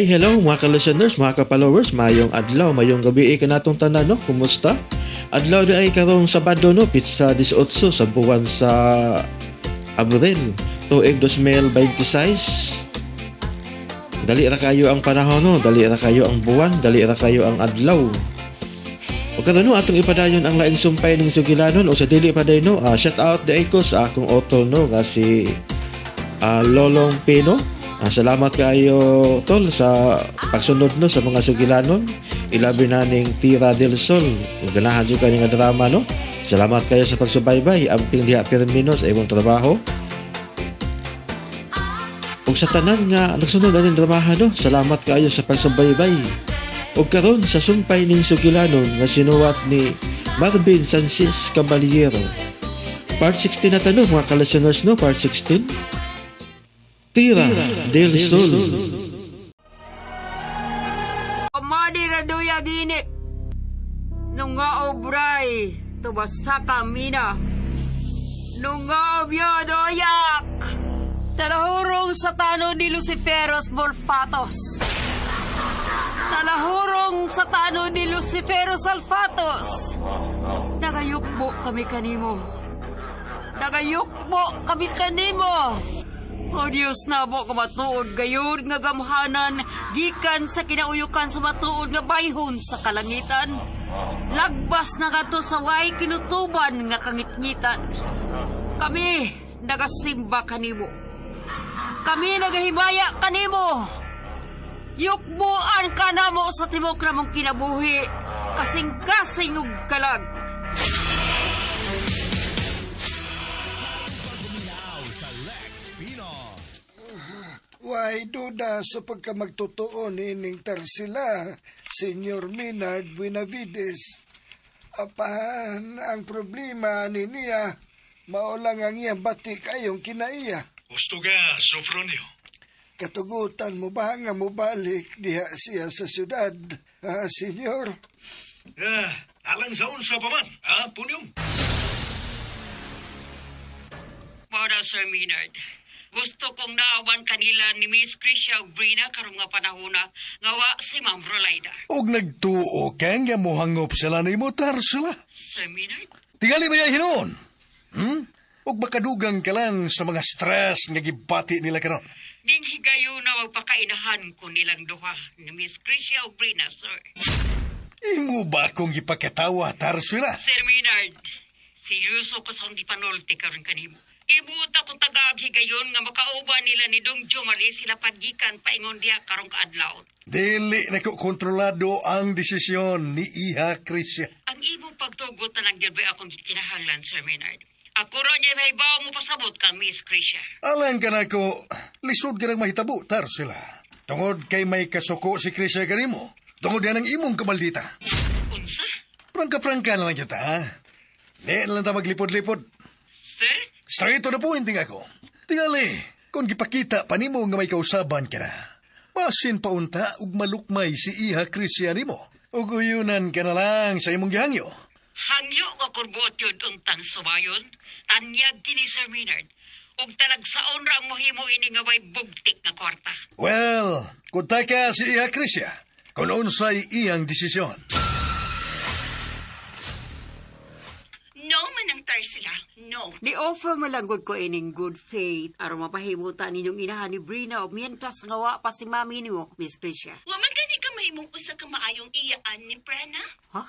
Hi, hello mga ka-listeners, mga ka-followers, mayong adlaw, mayong gabi kanatong tanan, no? Kumusta? Adlaw di ay karong Sabado, no? Pitsa 18 sa buwan sa Abril, tuig 2026. Dali ra kayo ang panahon, no? Dali ra kayo ang buwan, dali ra kayo ang adlaw. O karon, no, atong ipadayon ang laing sumpay ng sugilanon o sa dili pa day, no, shout out di ay ko sa akong auto, no, nga si Lolong Pino. Salamat kayo, tol, sa pagsunod, no, sa mga sugilanon. Ilabi na ning Tira del Sol. Kung ganahan jud kayo nga drama, no. Salamat kayo sa pagsubaybay. Amping diha pirmino sa imong trabaho. Ug sa tanan nga nagsunod aning dramaha, no. Salamat kayo sa pagsubaybay. Ug karon sa sumpay ning sugilanon nga sinuwat ni Marvin Sanchez Caballero. Part 16 na ta, no, mga ka-listeners, no, part 16. Tira del Sol. Pamadi raduya ginik. Nunga obray, tubasaka mina. Nunga obyodoyak. Talahurong satano ni Luciferos Volfatos. Talahurong satano ni Luciferos Alfatos. Nagayukbo kami kanimo. Nagayukbo kami kanimo. O Diyos na mo kamatuod gayud nga gamhanan gikan sa kinauyukan sa matuod nga bayhon sa kalangitan. Lagbas na kato sa way kinutuban nga kangitngitan. Kami nagasimba kanimo. Kami nagahimaya kanimo. Yukbuan ka namo sa tibok namong kinabuhi. Kasing-kasing ug kalag. Why duda sa pagkamagtotoo ni ining Tarsila, Senyor Maynard Buenavides. Apan, ang problema ni niya, mao lang ang iyang batik ayong kinaiya. Gusto ka, Sofronio. Katugutan mo ba nga mobalik diha siya sa syudad, ah, senyor? Alang sa unsa pa man, ha, Punyong? Mao Sir Maynard. Gusto kong naawan kanila ni Miss Krisha ug Brina karong nga panahona nga wa si Ma'am Rolaida. Og nagtuo ka nga mohangop sila ni mo, Tarsila. Sir Maynard? Tingali ba yan hinuon? Og makadugang ka lang sa mga stress nga gibati nila karon. Ding higayon na magpakainahan ko nilang duha ni Miss Krisha ug Brina, sir. Imo ba kong gipakatawa, Tarsila? Sir Maynard, seryoso ko sa akong gipanulti karon kanimo. Ibuta ko tagag higayon nga makauban nila ni Dong Jomari sila pagikan paingon diha karong kaadlaw. Dili na ko kontrolado ang desisyon ni Iha Krisha. Ang imong pagtugot na lang gyud ba akong kinahanglan, Sir Maynard. Ako ra niya mahibaw mo pasabot ka, Miss Krisha. Alang ka na ko, lisod ka nang mahitabo, Tarsila. Tungod kay may kasuko si Krisha kanimo. Tungod yan ang imong kamaldita. Unsa? Prangka-prangka na lang kita, ha? Di na lang ta maglipod-lipod. Sir? Straight to the point din ako. Tingali, kung gipakita pa nimo nga may kausaban ka na, basin pa unta ug malukmay si Iha Krisya nimo. Ug uyunan ka na lang sa imong gihangyo. Hangyo ka kurbuot yun untang subayon. Tanyag kini, Sir Maynard. Ug talagsaon ra ang mohimo ini nga way bugtik nga kwarta. Well, kunta ka si Iha Krisya, kung unsay iyang desisyon. No, manang Tarsila. No. Ni-offer malangod ko ining good faith aron mapahimutan ninyong inahan ni Brina og mientras nga wa pa si mami nimo, Miss Krisha. Wa man gani ka mahimong usa ka maayong iyaan ni Prana. Ha?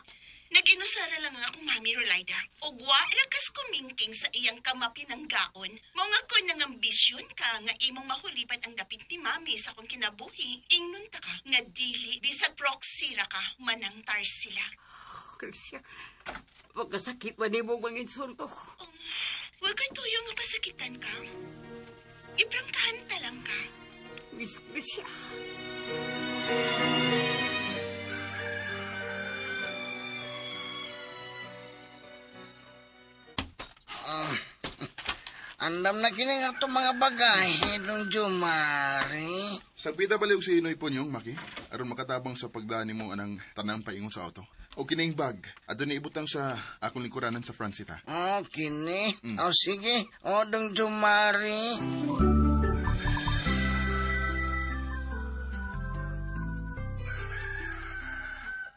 Nag-inusara lang ang akong mami Rolaida. Og wa ra kas kumingking sa iyang kamapinanggaon. Mao nga ko nang ambisyon ka nga imong mahulipan ang dapit ni mami sa akong kinabuhi. Ingnon ta ka nga dili bisag proxy ra ka manang Tarsila. Krisha, pagkasakit man nimo mga insulto. Wa kay tuyo nga pasakitan ka. Iprangkahan ta lang ka. Miss Krisha. Andam na kini nga itong mga bagahe, Dong Jumari. Sagpita baliw si Inoy Ponyong, Maki. Aron makatabang sa pagdani mo anang tanang paingon sa auto. O kining bag, adto ni ibutang sa akong lingkuranan sa Francita. Oh, kini. Oh, sige. Oh, Dong Jumari.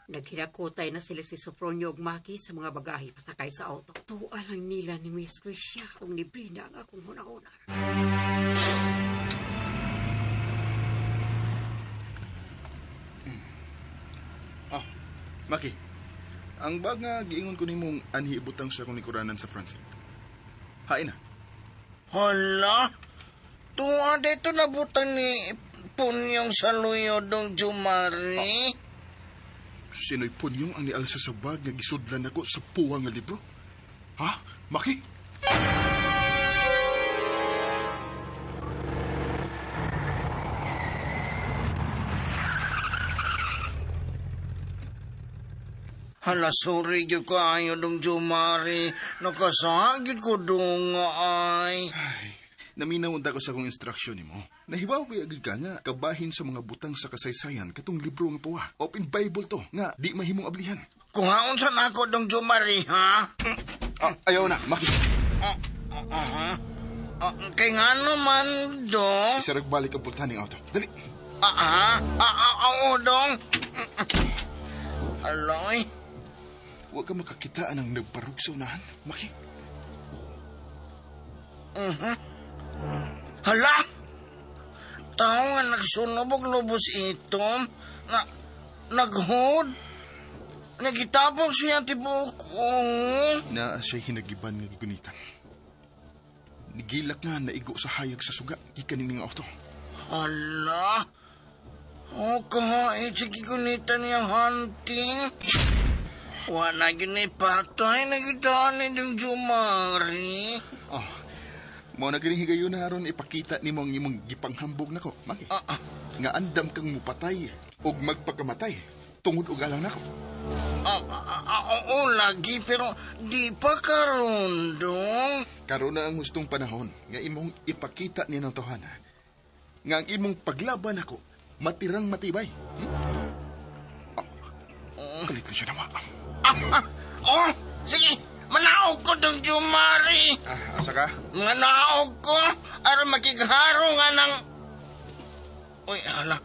Naghinakotay na sila si Sofronio ug Maki sa mga bagahe pasakay sa auto. Tuwa lang nila ni Miss Gracia kung ni Brina ang akong hunahuna. Ah, Maki. Ang bag nga giingon ko nimong anhi ibutang sa akong likuranan sa front seat. Hain na. Hala, tuwa dito nabutang ni Punyong sa luyo dong Jumari. Sino'y punyong ang nialsa sa bag nga gisudlan ako sa puwang nga libro? Ha? Maki? Hala, sorry gyud ko ayo dong Jumari. Nakasagid ko dong ay. Ay, naminaw unta ko sa akong instruction nimo. Nahibaw ko agad ka nga kabahin sa mga butang sa kasaysayan katong libro nga puwa. Open Bible to nga di mahimong ablihan. Kuhaon sa nako dong Jumari, ha? Ah, ayaw na, Maki. Ah, kay nga naman dong. Isarag balik ang pultahan ng auto. Dali. Ah, ah, ah, ah, oo, dong. Aloy. Huwag ka makakita ang nagparug sa unahan, Maki. Hala! Tao nga nagsunog og lubos itom. Nga, naghod. Nagitapok siya tibuok. Oh. Naa siya hinagiban nga gigunitan. Nigilak nga naigo sa hayag sa suga gikan ning auto. Hala! O kahait sa gigunita niyang hunting. Wala yun ay patay na gitaan ni Jumari. Oh, mao na kining higayon na aron ipakita nimo ang imong gipanghambog nako, Maki. Ah, ah, Nga andam kang mupatay og magpakamatay tungod og alang nako. ah, ah, ah, oo, lagi, pero di pa karon dong. Karon na ang hustong panahon nga imong ipakita ni ng tawhana nga ang imong paglaban nako matirang matibay. Hmm? Oh, kalit na siya nawa. Ah, ah, oh, sige, manaog ko dong Jumari. Ah, asa ka? Manaog ko, aron makigharo nga ng... Uy, hala,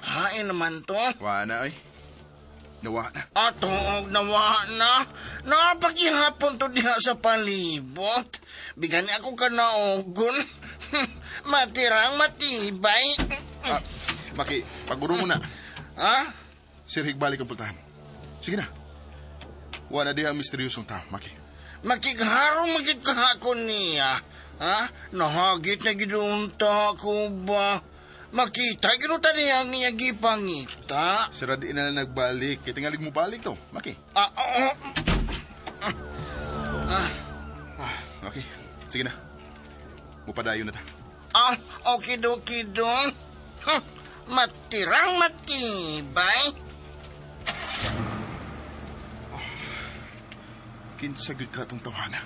hain naman to. Wa na ay. Nawa na. Atoog nawa na. Napakihapon to diha sa palibot. Bigan ako kanaogon. Matirang matibay. Ah, Maki, paguro mo na. Ha? Sir Higbalik ang pultahan. Sige na. Wala diha ang misteryosong tao, Maki. Makigharong magit ka niya. Ha? Nahagit na gidunta ko ba? Makita, ginuta niya ang iya gipangita. Sira di na lang nagbalik. Kaya tingalig mo balik to, Maki. Ah, oo. Ah, Ah, okay. Sige na. Mupadayon na ta. ah, okidoki dong. Huh, matirang matibay. Kinsa gyud ka tong tawhana.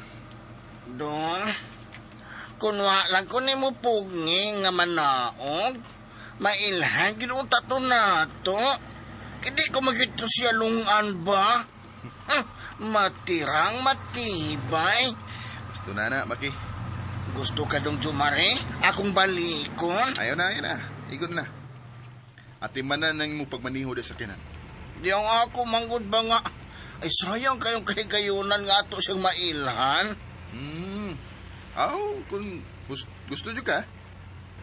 Dong, kunwa lang ko nimo pugngi nga manaog, mailhan gid unta to nato. Hindi ko magito siya lungan ba? Matirang matibay. Gusto na na, Maki. Gusto ka dong jumare? Akong balikon? Ayaw na, ayaw na. Igon na. Ati manan nang mo pagmaniho da sa kinan. Di ang ako manggod ba nga? Ay sayang kayong kahigayunan nga ato siyang mailhan. Hmm. Aw, kung gusto nyo ka,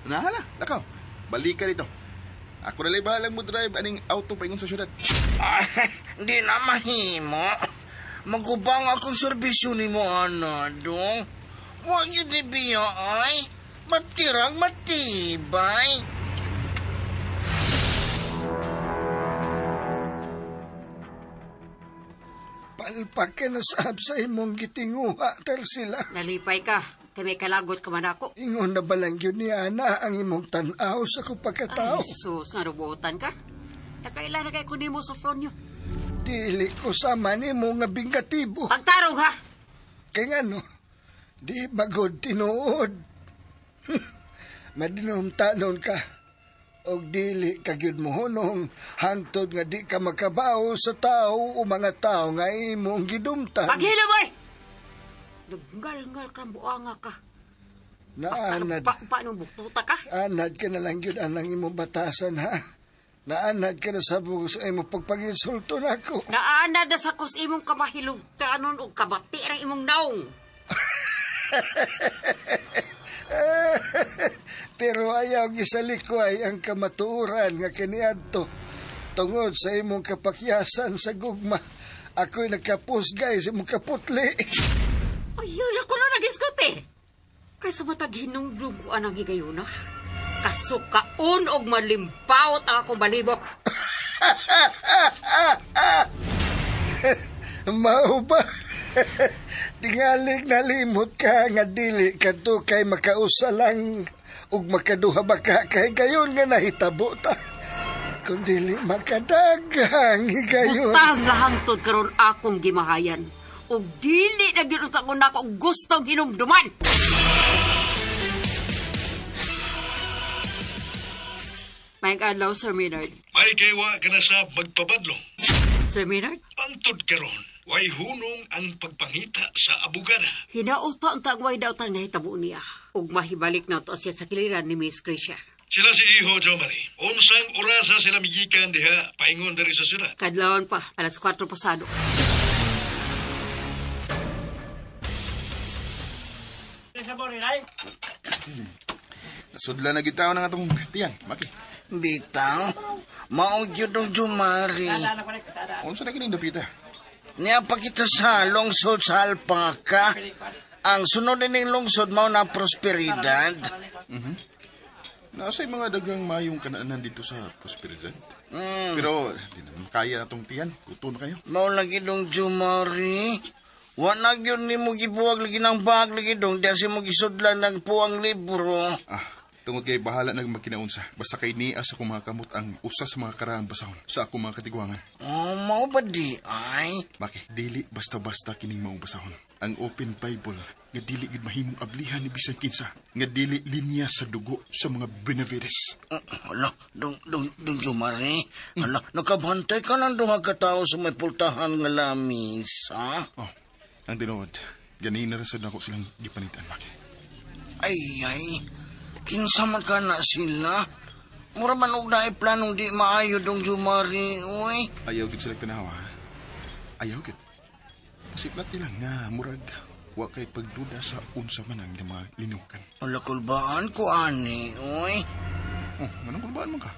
nahala, lakaw. Balik ka dito. Ako na lang bahalang mo drive aning auto paingon sa syudad. Ay, di na mahimo. Magubang akong serbisyo ni mo, ana, dong. Huwag yun ni Biya, ay. Matirang matibay. Palpak ka na saab sa imong gitinguha, Tarsila. Nalipay ka, kay may kalagot ka man ako. Ingon na balang yun ni Ana ang imong tan-aw sa kong pagkatao. Ay, sus, nga rubutan ka. Nakaila na kay kunimo, Sofronio. Dili ko sama nimo nga bingatibo. Pagtarong ha! Kay ngano, di magod tinuod. Madinumtanon ka. Og dili ka gyud mohunong hangtod nga di ka makabawo sa tao o mga tao nga imong gidumtan. Paghila mo eh! Naggal-ngal ka, buanga ka. Naanad, Pasarap pa, paano buktuta ka? anad ka na lang gyud anang imong batasan ha. Naanad ka na sa bugos ay mo pagpaginsulto na ako. Naanad na sa kus imong kamahilugtanon og kabati ang imong naong. Pero ayaw gisalikway ang kamatuoran nga kiniadto. Tungod sa imong kapakyasan sa gugma, ako'y nagkapusgay sa imong kaputli. Ayaw na ko na nagisgot eh. Kaysa matag hinungdong ko anang higayuna. Kasukaon og malimpawot ang akong balibok. Mao ba? Tingalig nalimot ka nga dili kadto kay makausa lang ug makaduha ba ka kay gayon nga nahitabo ta. Kung dili makadaghang higayon. Butang nga hangtod karon akong gimahayan. Ug dili na gyud unta ko nako gustong hinumduman. Maayong adlaw, Sir Maynard. May kaywa ka na sa magpabadlong. Sir Maynard, Pangtod karon, way hunong ang pagpangita sa abogada. hinaot pa unta ang way daw tang nahitabo niya. Ug mahibalik na to siya sa kiliran ni Miss Krisha. Sila si Iho Jomari. Unsang orasa sila migikan diha paingon diri sa syudad. Kadlawon pa, alas 4 pasado. Nasudla na gitaw ng atong tiyan, Maki. Bitaw, mao gyud ang Jumari. Unsa na kining dapita? Niya pa kita sa lungsod sa Alpaca. Ang sunod nining lungsod mao na Prosperidad. Nasa mga dagang mayong kanaanan dito sa Prosperidad. Pero di naman kaya atong tiyan. Kuto na kayo. Mao lagi dong Jumari. Wa na gyud nimo gibuwag lagi ng bag lagi dong di sa mo gisudlan ng puang libro. Ah, tungod kay bahala nag magkinaunsa. Basta kay niya sa akong mga kamot ang usa sa mga karaang basahon sa akong mga katiguangan. Oh, mao ba di ay? Bakit? Dili basta-basta kining maong basahon. Ang Open Bible nga dili gid mahimong ablihan ni bisan kinsa, nga dili linya sa dugo sa mga Benavides. Hala, dong dong dong Jumari. Hala, nakabantay ka ng duha ka tawo sa may pultahan nga lamis, ha? Oh, ang tinuod. Ganina ra sad nako silang gipanitan, Maki. Ay, ay. Kinsa man ka na sila? Mura man og naay planong di maayo dong Jumari, uy. Ayaw gid sila tanawa. ha? Ayaw gid. Siplat nila nga murag wa kay pagduda sa unsa man ang ilang mga linukan. Hala, kulbaan ko ani, uy. Oh, anong kulbaan man ka?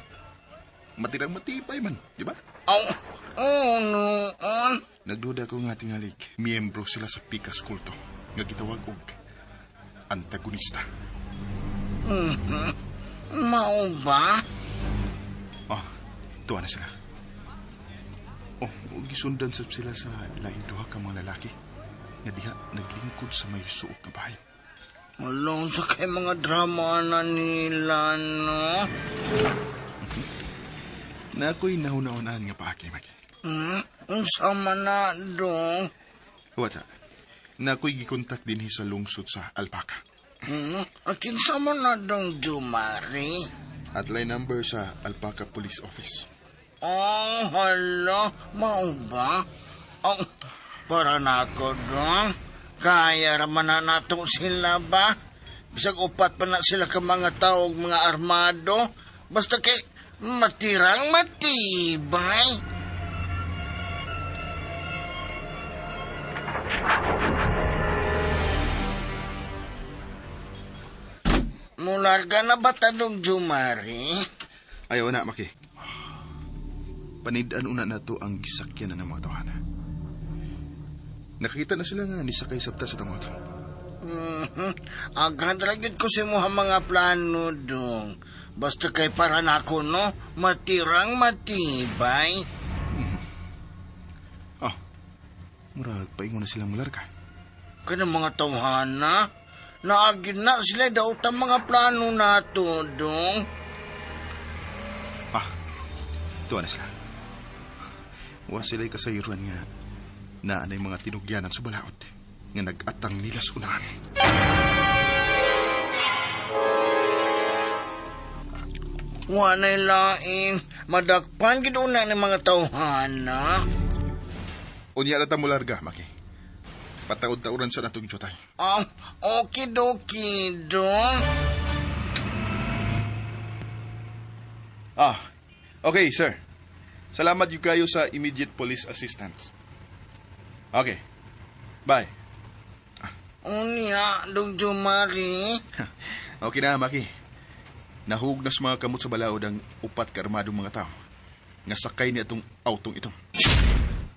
Matirang matibay man, di ba? Aw, oh, noon. Nagduda ko nga tingalig, miyembro sila sa Pikas Kulto nga gitawag og antagonista. Mhm. Mao ba? Oh, tuwa na sila. Oh, ug gisundan sab sila sa laing duha ka mga lalaki nga diha naglingkod sa may suok nga bahay. Hala, sa kay mga drama na nila, no? Na ako'y nahuna-unaan nga paaki, Maki. Hmm? Unsa man na, dong? What's up? Na ako'y gikontak dinhi sa lungsod sa Alpaca. Hmm? Kinsa man na dong Jumari? At line number sa Alpaca Police Office. Oh, hala, mao ba? Oh, para na ako dong. Kaya raman na nato sila ba? Bisag upat pa na sila ka mga tao ug mga armado. Basta kay matirang matibay. Mularga na ba tanong Jumari? Ayaw na, Maki. Panidaan una na to ang gisakyan na ng mga tawhana. Nakita na sila nga nisakay sabta sa tong auto. Agad ra gyud ko sa imuha mga plano dong. Basta kay para nako no, matirang matibay. Oh, murag paingon na silang mularga. Kana mga tawhana, naagid na sila daw ta mga plano nato dong. Ah, tuwa na sila. Wa sila'y kasayuran nga na anay mga tinugyanan sa balaod nga nag-atang nila sa unahan. Wa na'y lain, madakpan gid una ni mga tawhana. Unya na ta mularga, Maki. Pataod-tauran sa natong jutay. Ah, okidoki dong. Ah, Okay, sir. Salamat gyud kayo sa immediate police assistance. Okay. Bye. Unya, Dong Jomari. Okay na, Maki. Nahug na sa mga kamot sa balaod ang upat ka armadong mga tao. Nga sakay ni atong autong ito.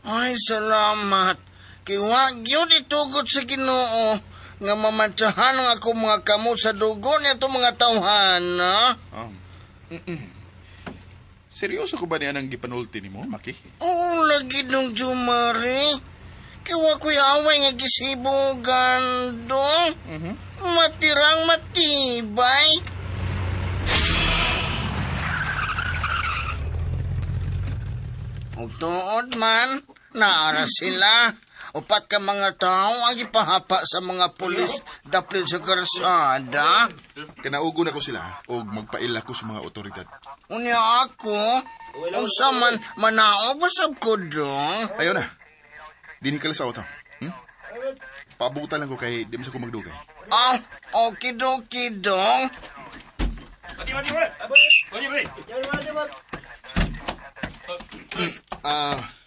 Ay, salamat. Kay wa gyud itugot sa Ginoo nga mamantsahan ang akong mga kamot sa dugo ni atong mga tawhana. Oh. Seryoso ko ba niya nang gipanulti ni mo, Maki? Oo, lagi Dong Jomari. Kay wa ko'y away nga gisibugan, dong. Matirang matibay. Ug tuod man, naara sila. Upat ka mga tao ang ipahapa sa mga pulis daplit sa karsada. Kanaugo na ko sila og magpaila ko sa mga otoridad. Unya ako, unsa man manaog ba sab ko dong? Ayaw na. Dinhi ka lang sa auto. Paabutan lang ko kay di mo sa ko magdugay. Ah, okidoki dong.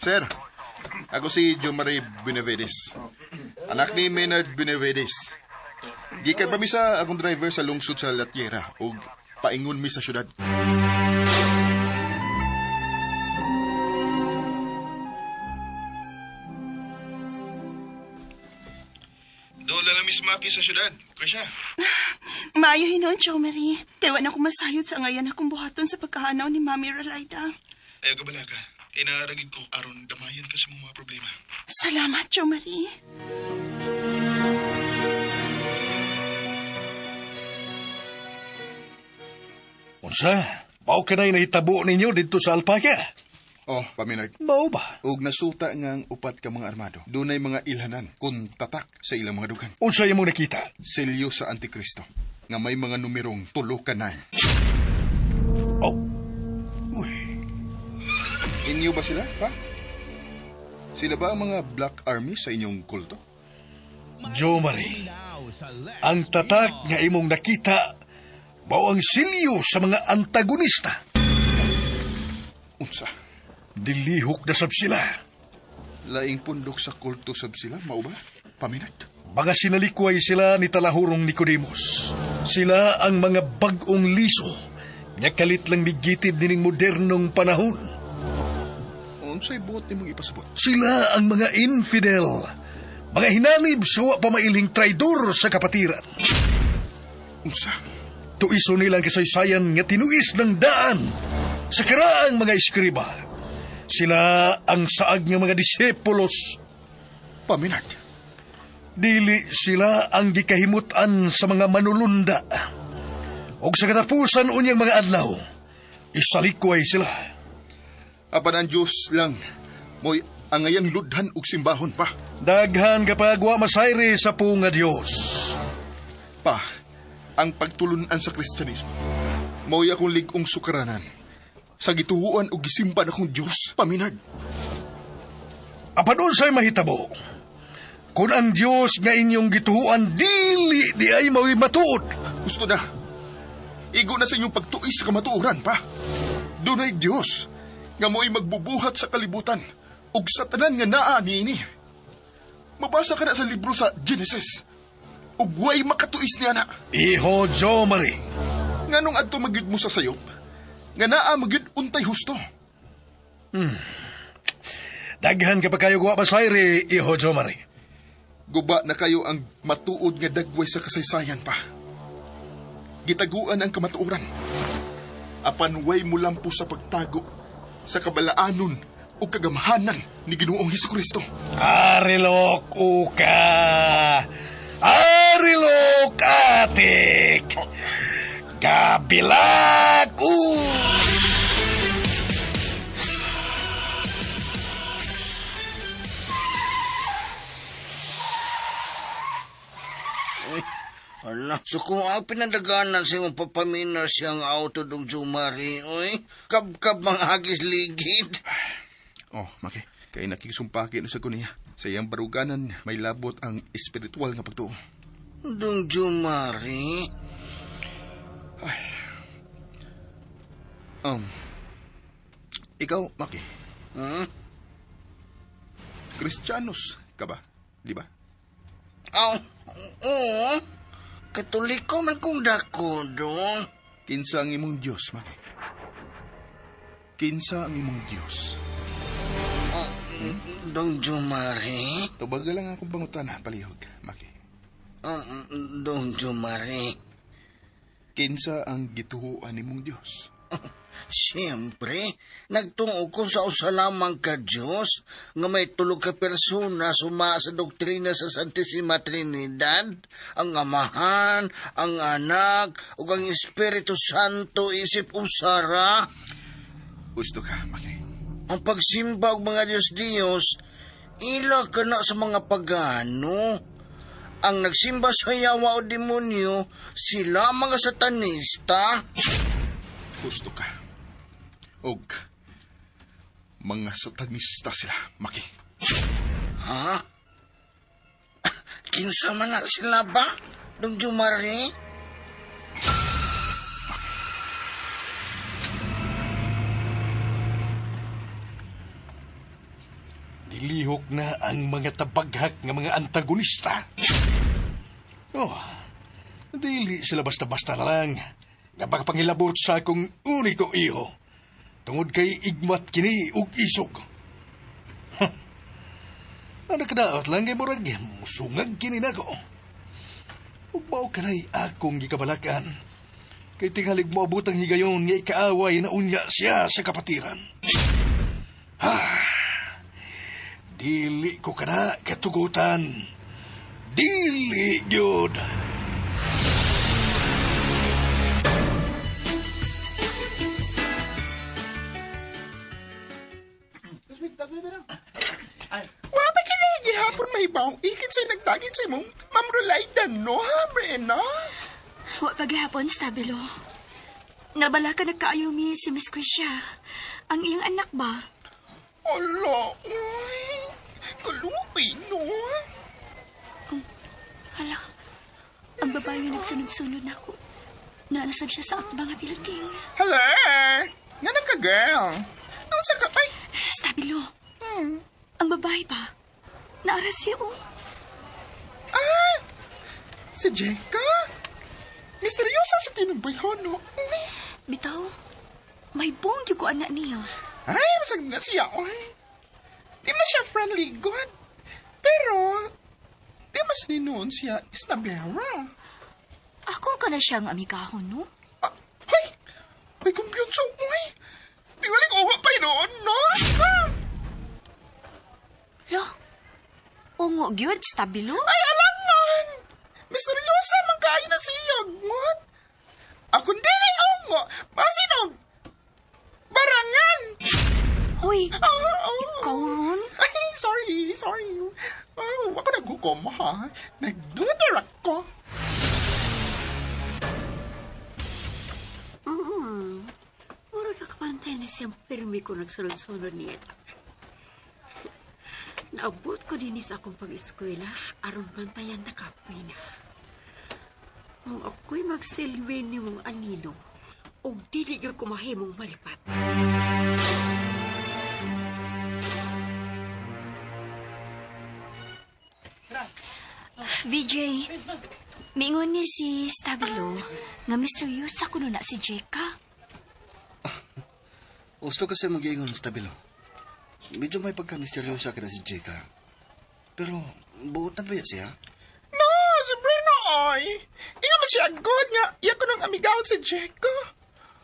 Sir. Ako si Jomari Benavides. Anak ni Maynard Benavides. Gikan pa mi sa akong driver sa lungsod sa La Tierra og paingon mi sa syudad. Doon lang Miss Maki sa syudad. Okay siya. Maayo hinuon, Jomari. Kay wa na ko masayod sa ngayan akong buhaton sa pagkahanaw ni Mami Rolaida. Ayaw ka balaka. Inaaragid ko aron damayan ka sa mga problema. Salamat, Jomari. Unsa? Mao kanay nahitabo ninyo didto sa alpaka? Oh, paminag. Mao ba? Og nasuta nga ang upat ka mga armado. Dunay mga ilhanan kun tatak sa ilang mga dugang. Unsa imong nakita? Selyo sa Antikristo nga may mga numerong 3 ka 9. Oh. Uy. Inyo ba sila, pa? Sila ba ang mga Black Army sa inyong kulto? Jomari, ang tatak nga imong nakita mao ang silyo sa mga antagonista. Unsa? Dilihok na sab sila. Laing pundok sa kulto sab sila, mao ba? Paminat. Mga sinalikway sila ni Talahurong Nicodemus. Sila ang mga bag-ong liso nga kalit lang migitib nining modernong panahon. Unsay buot nimong ipasabot? Sila ang mga infidel, mga hinanib sa wa pa mailing traidor sa kapatiran. Unsa? Tuiso nilang kasaysayan nga tinuis ng daan sa karaang mga eskriba. Sila ang saag nga mga disipulos. Paminat. Dili sila ang gikahimutan sa mga manulunda. Og sa katapusan unyang mga adlaw, isalikway sila. Apan ang Diyos lang mo'y angayan ludhan og simbahon pa. Daghan kapag wa masayri sa puong nga Dios. Pa, ang pagtulunan sa Kristyanismo mao'y akong lig-ong sukaranan. Sa gituhuan og gisimba akong Diyos, paminag. Apan unsay mahitabo? Kung ang Diyos nga inyong gituhuan dili di ay mao'y matuod. Gusto na. Igo na sa inyong pagtuis sa kamatuoran pa. Dunay Diyos nga mo'y magbubuhat sa kalibutan ug sa tanan nga naa niini. Mabasa ka na sa libro sa Genesis. Ug way makatuis niya na. Iho Jomari. Nganong adto magyud mo sa sayop? Nga naa magyud untay husto. Daghan ka pa kayo wa masayri, Iho Jomari. Guba na kayo ang matuod nga dagway sa kasaysayan pa. Gitaguan ang kamatuoran. Apan way mulampo sa pagtago sa kabalaanon o kagamhanan ni Ginoong Hesukristo. Arilok uka. Arilok atik. Kabilak u. Ala, so kung ang pinadaganan sa imong papamina siyang auto dong Jomari, oy, kab-kab mga hagis ligid. Oh, Maki, kay nakikisumpaki na sa kuniya. Sa iyang baruganan, may labot ang espiritual nga pagtuo. Dong Jomari. Ay. Ikaw, Maki. Hmm? Kristiyanos ka ba? Di ba? Aw, oo. Katoliko man kong dako, dong. Kinsa ang imong Dios, Maki? Kinsa ang imong Dios? Oh, Dong Jumari? Tubaga lang akong pangutana, palihog, Maki. Dong Jumari. Kinsa ang gituhuan nimong Dios? Siyempre, nagtungo ko sa usa lamang ka Diyos nga may tulo ka persona suma sa doktrina sa Santissima Trinidad, ang Amahan, ang Anak, ug ang Espiritu Santo isip usara. Gusto ka, Maki. Ang pagsimba og mga Diyos-Diyos, ila ka na sa mga pagano. Ang nagsimba sa yawa o demonyo, sila ang mga satanista. Gusto ka. Og mga satanista sila, Maki. Ha? Kinsa man na sila ba? Dong Jumari? Nilihok na ang mga tabaghak nga mga antagonista. Oh, dili sila basta-basta na lang nga makapangilabot sa akong uniko iho. Tungod kay igmat kini ug isog. Huh. Ang nakadaot lang kay murag musungag kini nako. Ug mao kanay akong gikabalakan. Kay tingalig moabot ang higayon nga ikaaway na unya siya sa kapatiran. Ha! Dili ko kana katugutan. Dili gyud. Wa pa kini gihapon mahibaw ikin sa nagdagit sa imong Ma'am Rolaida, no, ha, Brena? Wa paghapon, Stabilo. Nabala ka nagkaayo mi si Miss Krisha. Ang iyang anak ba? Ala, uy. Kalupi, no? Hala, ang babae nga nagsunod-sunod na ako. Naanasab siya sa akbang nga building. Hello! Nga na ka, girl? Ano sa ka? Ay! Stabilo, ang babae ba? Naara siya, oh. Ah! Si Jeka? Misteryosa sa kinabuyhan, no? Uy. Bitaw, may buong ko anak niya. Ay, masag na siya, oy. Di man siya friendly, God. Pero, di mas ninoon siya isnabera. Ako ka na siyang amigahon, no? Ah, ay! Ay, kumpiyansa, uy! Di walang uwa pa noon, no? Lo, ungo gyud, Stabilo. Ay, alangan! Misteryosa man kayo na siya, God. Ako din ay ungo. Masinog! Barangan! Hoy, Ah, oh. ikaw ron? Ay, sorry, sorry. Ay, wala naghukom, ha? Nagdudar ako. Mura nakapantay na siyang pirmi ko nagsunod-sunod niya. Naabot ko din sa akong pag-eskwela aron bantayan na kapoy na. Kung ako'y magsilbi ni mong anino, og dili gyud ko mahimong malipat. VJ, mingon ni si Stabilo nga misteryosa kuno na si Jeka. Gusto kasi mag-iingon, Stabilo. Medyo may pagka-misteryosa ka na si Jeka. Pero, buotan ba yan siya? No, si Breno, oy. Inga man siya good nga. Iya ko ng amigaw si Jeka.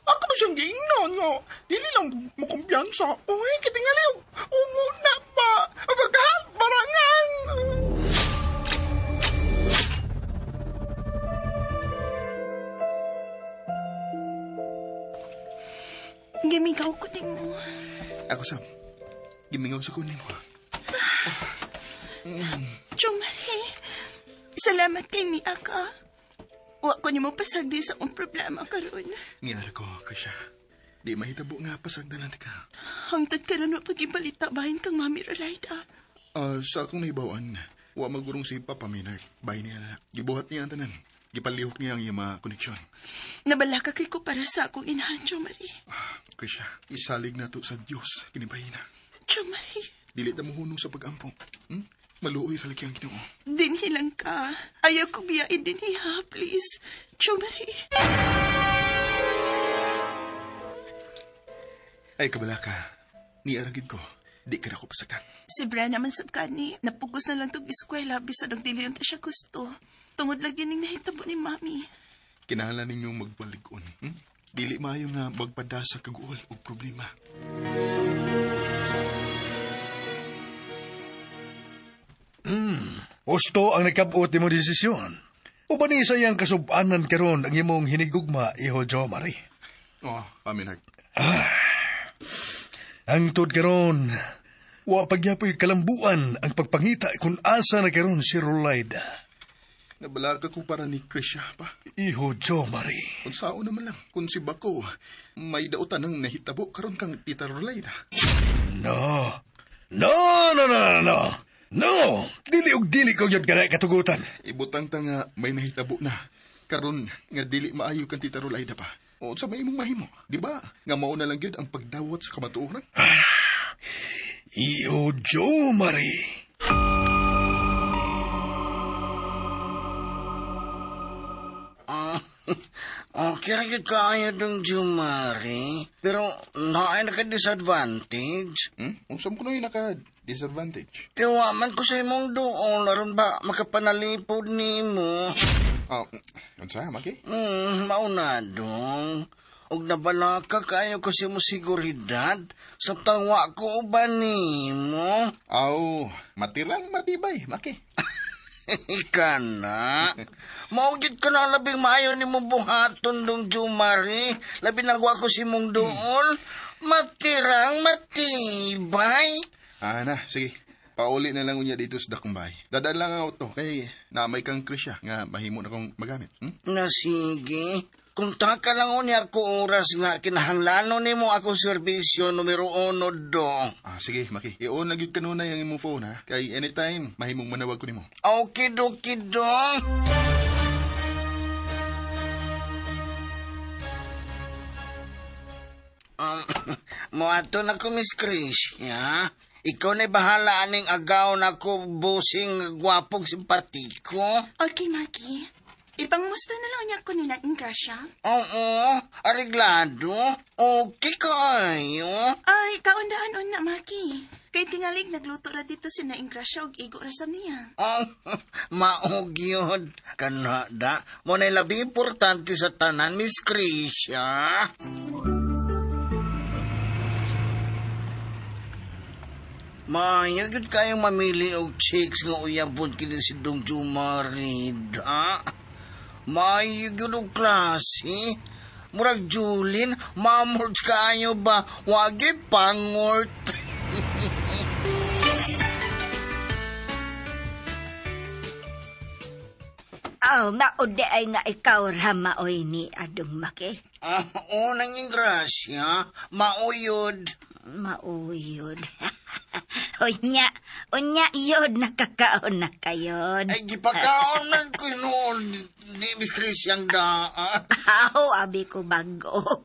Ako ba siyang giingnon nga? Dili lang mo kumpiyansa. Uy, kitingali, ungo na pa. Pagka, barangan. Gimigaw ko nimo. Ako sa, gimingaw sa kunin mo. Jomari, salamat kay Mia ka. Wa ko nimo pasagdi sa akong problema karon. Ngilala ko, Krisha. Di mahitabo nga pasagdalan ka. Hangtod karon wa pagibalita bahin kang Mami Rolaida. Sa akong nahibawan, wa magurong si Papa Minard. Bay niya na. Gibuhat niya ang tanan. Gipalihok niya ang iyang mga koneksyon. Nabalaka kay ko para sa akong inahan, Jo Marie. Krisha, isalig na to sa Dios kini bahina. Jo Marie, Dili ta mohunong sa pagampo. Maluoy ra lagi ang Ginoo. dinhi lang ka. Ayaw ko biyain dinhi ha, please. Jo Marie. Ay kabalaka. Niaragid ko. Di ka na ko pasaktan. Si Bren naman sab kani, napugos na lang tog eskwela bisan og dili unta siya gusto. Tungod lagi ning nahitabo ni Mami. Kinahanglan ninyong magbalig-on. Dili maayo nga magpadasa kaguol og problema. Husto ang nagkabot nimo desisyon. Uban ni sa iyang kasubanan karon ang imong hinigugma, iho Jo Marie. Oh, Paminard. Ang tuod karon, wa pagyapoy kalambuan ang pagpangita kung asa na karon si Rolaida. Nabalaka ko para ni Krisha pa. Iho Jo Marie. Kung sao naman lang, kung si Bako, may dautan ang nahitabo karon kang Tita Rolaida. No. No, no, no, no, no. No! Dili og dili ko yun kana katugutan. Ibutang ta nga may nahitabo na. Karon nga dili maayo kang Tita Rolaida pa. O sa may imong mahimo, di ba? Nga mao na lang gyud ang pagdawat sa kamatuoran. Iho Jo Marie. Okay ra gyud kaayo dong Jumari. Pero naay naka-disadvantage. Unsa mo kuno naka-disadvantage? Kaya wa man ko sa imong duol aron ba makapanalipod nimo. Ah, unsa maki? Mauna dong. Og nabalaka kayo kasi mo siguridad sa tangwa ko uban nimo. Aw, matirang matibay, maki. Ika na. Maugit ka na labing maayo ni mo buhaton dong Jumari. Labi nagwa ko si mong duol. Matirang matibay. Ah, na, sige. Pauli na lang unya dito sa dakong bahay. Dadaan lang ang auto kay naamay kang Krisya nga mahimo na kong magamit. Na sige. Kung taka lang unya ako oras nga kinahanglanon nimo ako serbisyo numero 1 dong. Ah, sige, Maki. I-on na gyud kanunay ang imong phone ha. Kay anytime mahimong manawag ko nimo. Okay, doki dong. Moadto na ko, Miss Chris, ya? Ikaw na bahala aning agaw na ko busing gwapog simpatiko. Okay, Maki. Ipangmusta na lang niya ko nila Ingrasya. Oo, areglado. Okay kayo. Ay, kaundaan on na, Maki. Kay tingalig nagluto ra dito si na Ingrasya og igo ra sa niya. Oh, maog yun. Kanada, mo na labi importante sa tanan, Miss Krisha. Maya, gyud kayong mamili og chicks nga uyabon kini si Dong Jumarid, ha? Maya gyud og klase. Murag Julin, mamord kayo ba? Wagi pangort. Aw, maudi ay nga ikaw ramaoy ni Adong Maki. Ah, unang ingrasya, mauyod. Mauyod. Unya, unya yod, nakakaon na kayod. Ay, gipakaon man ko noon ni Miss Chris yung daan. Aw, abi ko bago.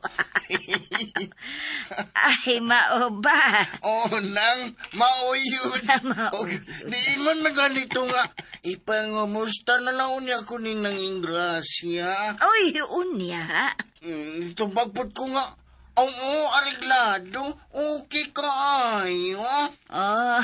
Ay, mao ba? Oh, nang, mauyod. Mauyod. Di man na ganito nga. Ipangumusta na lang unya ko ni nang ingrasya. Uy, unya. Tubagpot ko nga. Oo, areglado. Okay kaayo. Oh,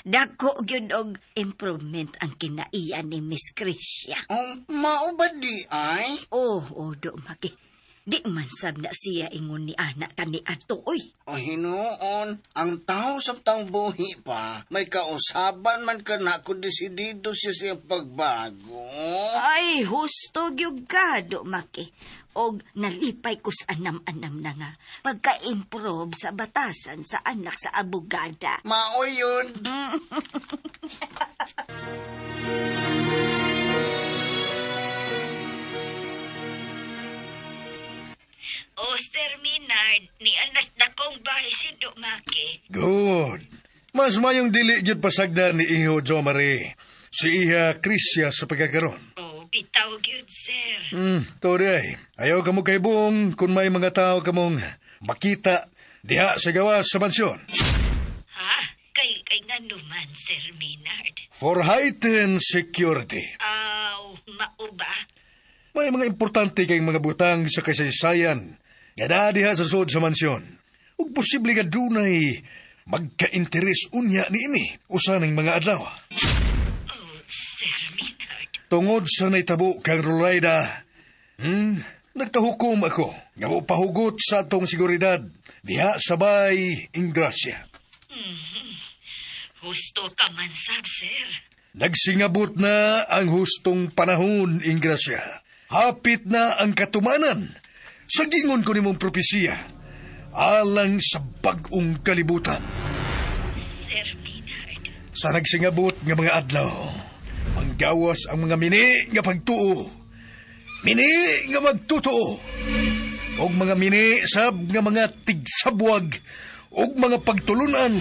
dako gyud og improvement ang kinaiya ni Miss Krisha. Oh, mao ba di ay? Oh, oh, do maki. Di man sab na siya ingon ni anak kani ato, oy. O hinuon, ang tao sa buhi pa, may kausaban man ka na kung desidido siya sa iyang pagbago. Ay, husto gyud ka, do maki. Og nalipay ko sa anam-anam na nga pagka-improve sa batasan sa anak sa abogada. Mao yun. O, Sir Minard, ni anas na kong bahay si Dumaki. Good. Mas mayong dili gyud pasagda ni Iho Jo Marie. Si Iha Krisya sa pagkakaron. Oh, Bitaw gyud, sir. To di ay. Ayaw ka mo kaibong kung may mga tao kamong makita diha sa gawas sa mansyon. Ha? Kay nga naman, Sir Maynard. For heightened security. Aw, mao ba? May mga importante kayong mga butang sa kasaysayan nga naa diha sa sud sa mansyon. Ug posible nga dunay magka-interes unya niini usa ning mga adlaw. Oh, Sir Maynard. Tungod sa naitabo kang Rolaida, nagkahukom ako nga mopahugot sa atong seguridad diha sabay Ingrasya. Husto ka man sab, sir. Nagsingabot na ang hustong panahon, Ingrasya. Hapit na ang katumanan sa gingon ko nimong propesiya alang sa bag-ong kalibutan. Sir Maynard. Sa nagsingabot nga mga adlaw, manggawas ang mga mini nga pagtuo, mini nga magtotoo, ug mga mini sab nga mga tigsabwag ug mga pagtulunan,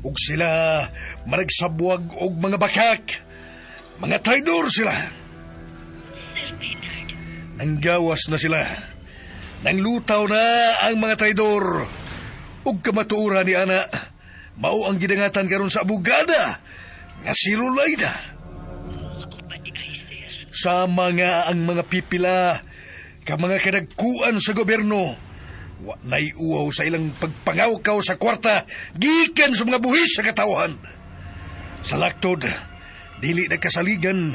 ug sila managsabwag og mga bakak, mga traidor sila. Sir Maynard. Nanggawas na sila. Nanglutaw na ang mga traidor. Ug kamatuoran ni ana, mao ang gidangatan karon sa abogada nga si Rolaida. Mao ba di ay, sir? Sama nga ang mga pipila ka mga kadagkuan sa gobyerno. Wa na'y uwaw sa ilang pagpangawkaw sa kwarta gikan sa mga buhis sa katawhan. Sa laktod, dili na kasaligan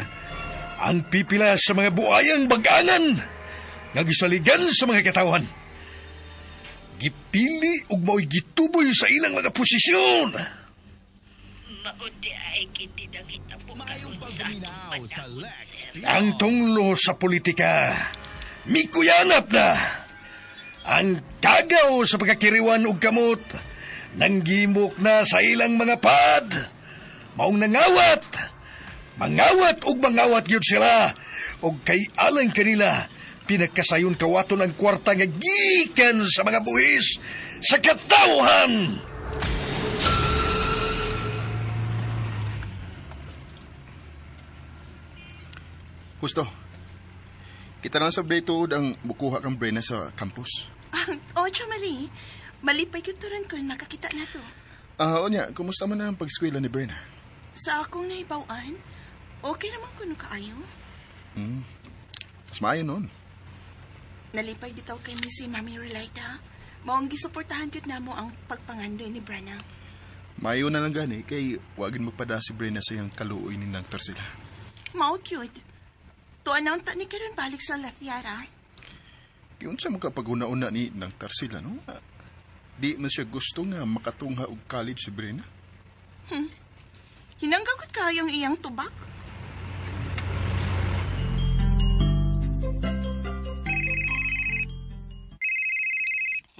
ang pipila sa mga buayang bag-angan nga gisaligan sa mga katawhan. Gipili ug mao'y gituboy sa ilang mga posisyon. Mao di ay kiti nangitabo karon sa atong panahon, sir. Ang tunglo sa politika, mikuyanap na. Ang kagaw sa pagkakiriwan og kamot, nanggimok na sa ilang mga pad. Maong nangawat, mangawat og mangawat gyud sila, og kay alang kanila, pinagkasayon kawaton ang kwarta nga gikan sa mga buhis sa katawhan. Husto. Kita na sa tuod ang mukuha kang Brena sa campus. Ocho, Mali. Malipay kuturan ko nakakita na to. Onya, kumusta man ang pag-eskwela ni Brena? Sa akong nahibawan, okay naman kuno kaayo. Mas maayo noon. Nalipay bitaw kay mi si Mami Relaita. Maong gisuportahan gyud namo ang pagpangandoy ni Brenna. Maayo na lang gani kay wagin magpada si Brena sa iyang kaluoy ni Nang Tarsila. Mao cute. Tuan na unta ni karon balik sa Latiara. Giunsa mo kapag una-una ni Nang Tarsila, no? Di man siya gusto nga makatungha og college si Brena. Hinanggagot kayong iyang tubak.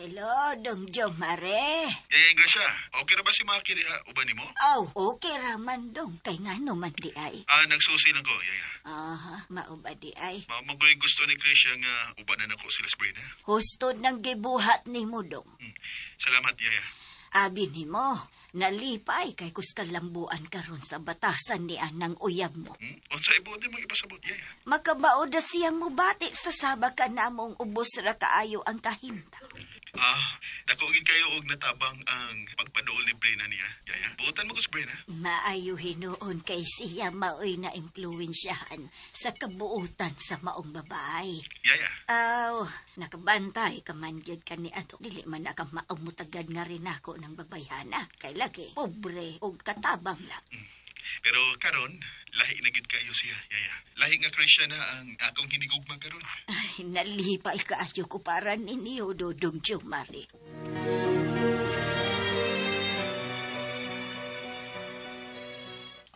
Hello, Dong Jomare. Eh, Gracia, okay ra ba si Maki diha uban nimo? Aw, okay raman dong. Kay ngano man di ay. Nagsusi lang ko, yaya. Aha, mao ba di ay? Mamagoy gusto ni Gracia nga ubanan ako sila sa Brena. Husto nang gibuhat nimo dong. Salamat, yaya. Abi nimo, nalipay kay kuskalambuan karon sa batasan ni anang uyab mo. Unsa ibuot mo ipasabot, yaya? Makabao da siyang mubati sa saba ka namong ubos ra kaayo ang kahimtang. Dako gid kayo og natabang ang pagpaduol ni Brena niya, yaya. Buotan mo ko sa Brena. Maayo hinuon kay siya maoy na impluwensyahan sa kabuutan sa maong babae. Yaya. Aw, nakabantay ka man gyud ka ni ato. Dili man na ka maumutagad nga rin ako ng babayhana. Kay lagi, pobre og katabang lang. Pero karon, lahi na gid kayo siya, yaya. Lahi nga Christian na ang akong hinigugma karon. Ay, nalipay kaayo ko para ninyo, Dodong Jumari.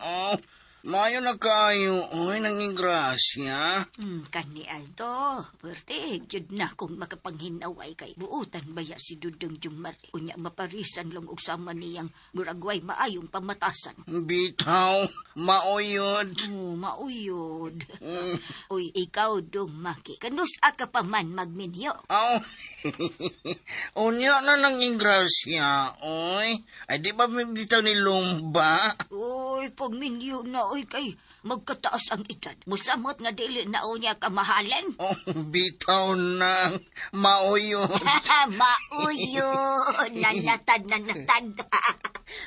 Oh, maayo na kaayo, oy, nang ingrasya. Kani Aldo, pwerte, gyud na kung makapanghinaway kay buutan baya si Dudong Jumari. Unya maparisan lang og sama niyang muragway maayong pamatasan. Bitaw, maoyod. Oh, mauyod. Uy, ikaw, Dong Maki, kanus ka pa man magminyo. Aw, unya na nang ingrasya, oy. Ay, di ba bitaw ni Lumba? Uy, pagminyo na, oy kay magkataas ang edad. Musamot nga dili na niya kamahalan. Oh, bitaw na. Maoyon. Mauyon. Nanatad, nanatad.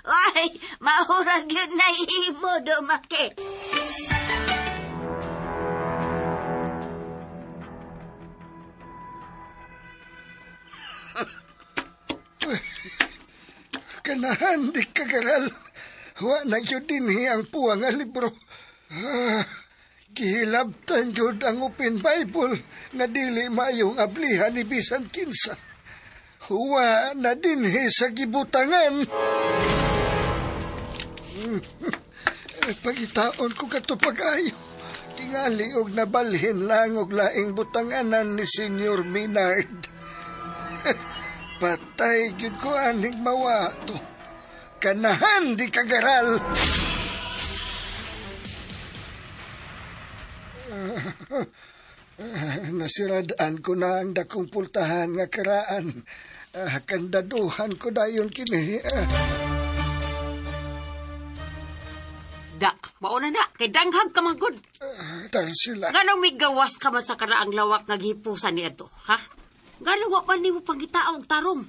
Ay, mahurag yun na imo, Dumaki. Kanahan di kagaral. Wa na gyud dinhi ang puwa nga libro. Ah, gihilabtan gyud ang Open Bible nga dili maayong ablihan ni bisan kinsa. Wa na dinhi sa gibutangan. Pagitaon ko kato pag-ayo. Tingali og nabalhin lang og laing butanganan ni Senyor Minard. Patay gyud ko aning mawa to. Kanahan di kagaral. Nasiradaan ko na ang dakong pultahan nga karaan. Kandaduhan ko dayon kini. Da, mauna na, kay danghag ka man gud. Tarsila. Nganong migawas ka man sa karaang lawak nga gihipusan ni ato, ha? Nganong wa pa nimo pangitao og tarong?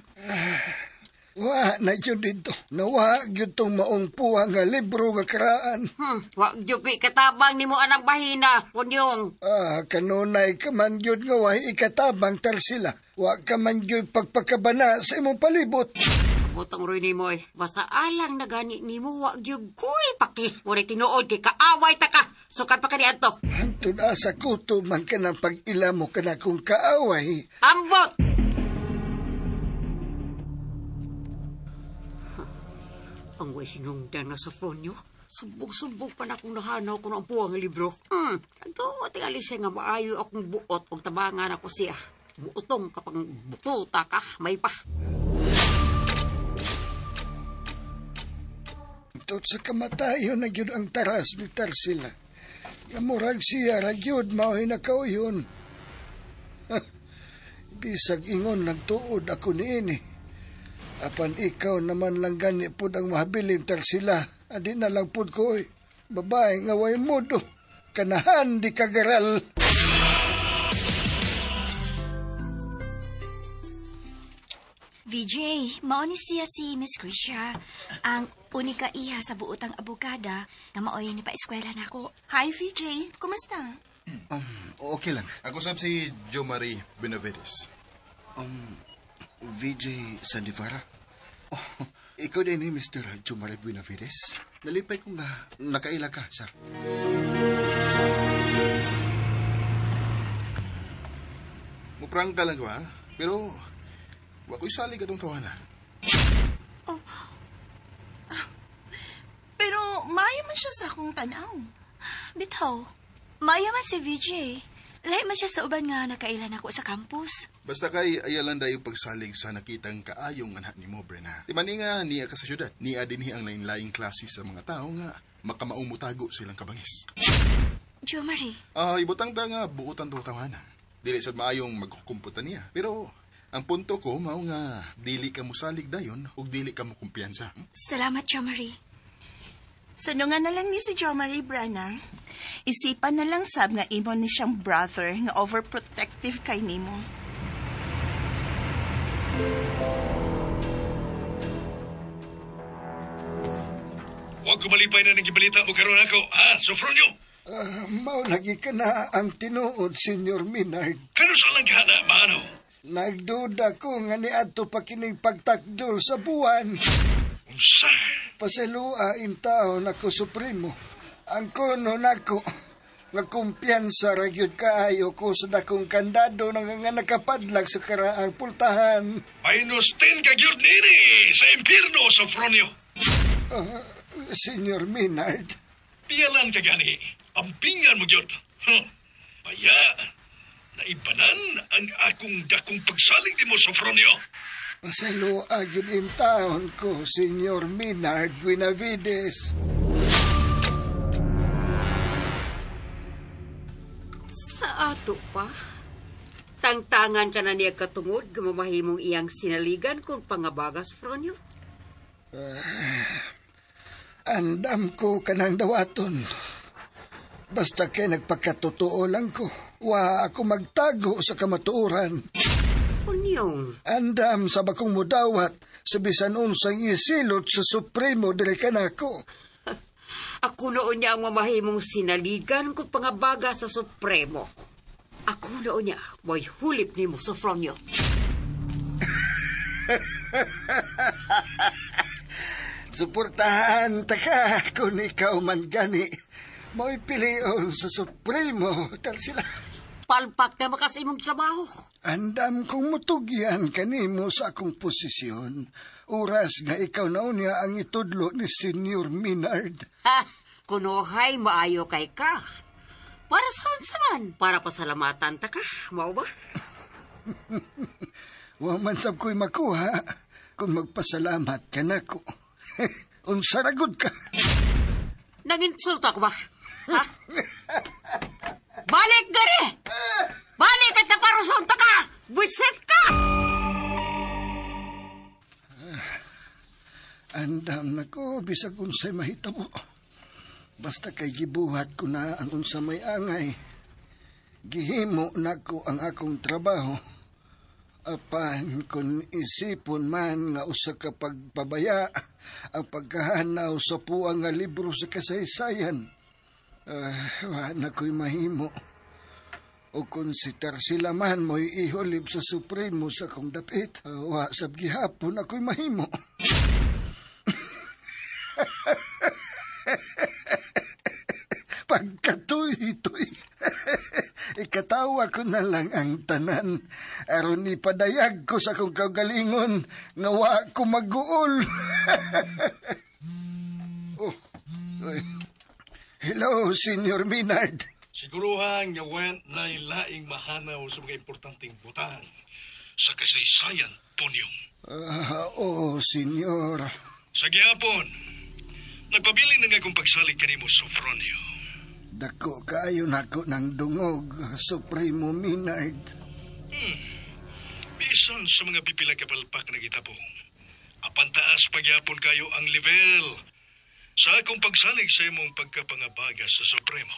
Wa na gyud dito. Nawa gyud tong maong puwa nga libro nga karaan. Wa gyud ko'y katabang nimo anang bahina, kunyong. Kanunay ka man gyud nga way ikatabang Tarsila. Wa ka man gyud pagpakabana sa imong palibot. Butang roy nimo eh. Basta alang na gani nimo wa gyud ko'y paki. Mura tinuod kay kaaway ta ka. Sukan pa kani adto. Hantod asa kuto man ka ng pag-ila mo ka na kung kaaway. Ambot! Ang way hinungdan nga sa Fronyo. Sumbong-sumbong pa na akong nahanaw ko ang puwang libro. Ito, tingali siya nga maayo akong buot o tabangan ako siya. Buotong kapag bututa ka, may pa. Tot sa kamatayon na gyud ang taras ni Tarsila. Nga murag siya ra gyud mao'y nakauyon. Bisag ingon nagtuod ako niini. Apan ikaw naman lang gani pud ang mahabilin Tarsila. Adi na lang pud ko oy. Babae nga way modo. Kanahan di kagaral. VJ, mao ni siya si Miss Krisha, ang unika iha sa buotang abogada nga maoy ni pa-eskwela nako. Hi, VJ. Kumusta? Okay lang. Ako sab si Jo Marie Benavides. VJ Sandivara? Oh, ikaw din eh, Mr. Jomari Buenavides. Nalipay ko nga nakaila ka, sir. Muprangka lang ko, ha? Pero, wa ko'y salig atong tawana. Oh. Pero maayo man siya sa akong tanaw. Bitaw, maayo man si VJ. Lahi man siya sa uban nga nakailan ako sa campus. Basta kay ayalan dayo pagsalig sa nakitang kaayong anak ni mo, Brena. Di man ni nga niya ka sa syudad. Niya dinhi ang lain-laing klase sa mga tao nga makamaumutago silang kabangis. Jo Marie, Ibutang ta nga buotan to tawana. Dili sad maayong magkukumputa niya. Pero ang punto ko mao nga dili ka mosalig dayon ug dili ka mo kumpiyansa. Salamat Jo Marie. Sanungan na lang ni si Jo Marie Brana. Isipan na lang sab nga imo ni siyang brother nga overprotective kay nimo. Huwag ko malipay na ng gibalita mo karon ako, ha, Sofronio? Mao lagi ka na ang tinuod, Senyor Minard. Kano sa lang kahana, maano? Nagduda ko nga niadto pa kining pagtakdol sa buwan. Unsa? Pasilua in taon ako supremo. Ang kono nako nga kumpiyansa ra gyud kaayo ko sa dakong kandado nga nakapadlag sa karaang pultahan. Minus 10 ka gyud nini sa impierno, Sofronio. Senyor Minard. Piyalan ka gani. Ampingan mo gyud. Huh. Baya, naibanan ang akong dakong pagsalig nimo, Sofronio. Pasilua gyud in taon ko, Senyor Minard Buenavides. Sa ato pa, tangtangan ka na niya katungod, gumamahimong iyang sinaligan kung pangabagas, Fronyo. Andam ko kanang dawaton. Basta kay nagpakatotoo lang ko. Wa ako magtago sa kamatuoran. Punyong, Andam sa bakong mudawat sa bisan unsang isilot sa Supremo diri kanako. ako noon niya ang mamahimong sinaligan kung pangabaga sa Supremo. Ako noon niya, way hulip nimo, Sofronio. Suportahan ta ka kung ikaw man gani. Mo'y pilion sa Supremo, Tarsila. Palpak na makas imong trabaho. Andam kong mutugyan kanimo sa akong posisyon. Oras nga ikaw na unya ang itudlo ni Senyor Minard. Ha! Kunuhay maayo kay ka. Para saan sa man? Para pasalamatan ta ka, mao ba? Wa man sab ko'y makuha kung magpasalamat ka nako. Unsa ra gud ka. Nanginsulto ako ba? Ha? Balik gari! Balik at naparuson ta ka! Buisit ka! Andam nako bisag unsay mahitabo. Basta kay gibuhat ko na ang unsa may angay. Gihimo nako ang akong trabaho. Apan kung isipon man nga usa ka pagpabaya ang pagkahanaw sa puwang nga libro sa kasaysayan, wa na ko'y mahimo. O kung si Tarsila man mo'y ihulib sa Supremo sa akong dapit, wa sab gihapon ako'y mahimo. Pagkatuy-tuy. Ikatawa ko na lang ang tanan. Aron ipadayag ko sa akong kaugalingon nga wa ko maguol. Oh, ay. Hello, Senyor Minard. Siguruhan nga wen na laing mahanaw sa mga importanteng butang sa kasaysayan, Tonyong. Ah, oo, Senyor. Sa gihapon, nagpabilin na nga kong pagsalig kanimo, Sofronio. Dako kaayo nako ng dungog, Supremo Minard. Bisan sa mga pipila ka palpak na gitabo, apan taas pagyapon kayo ang level sa akong pagsalig sa imong pagkapangabaga sa Supremo.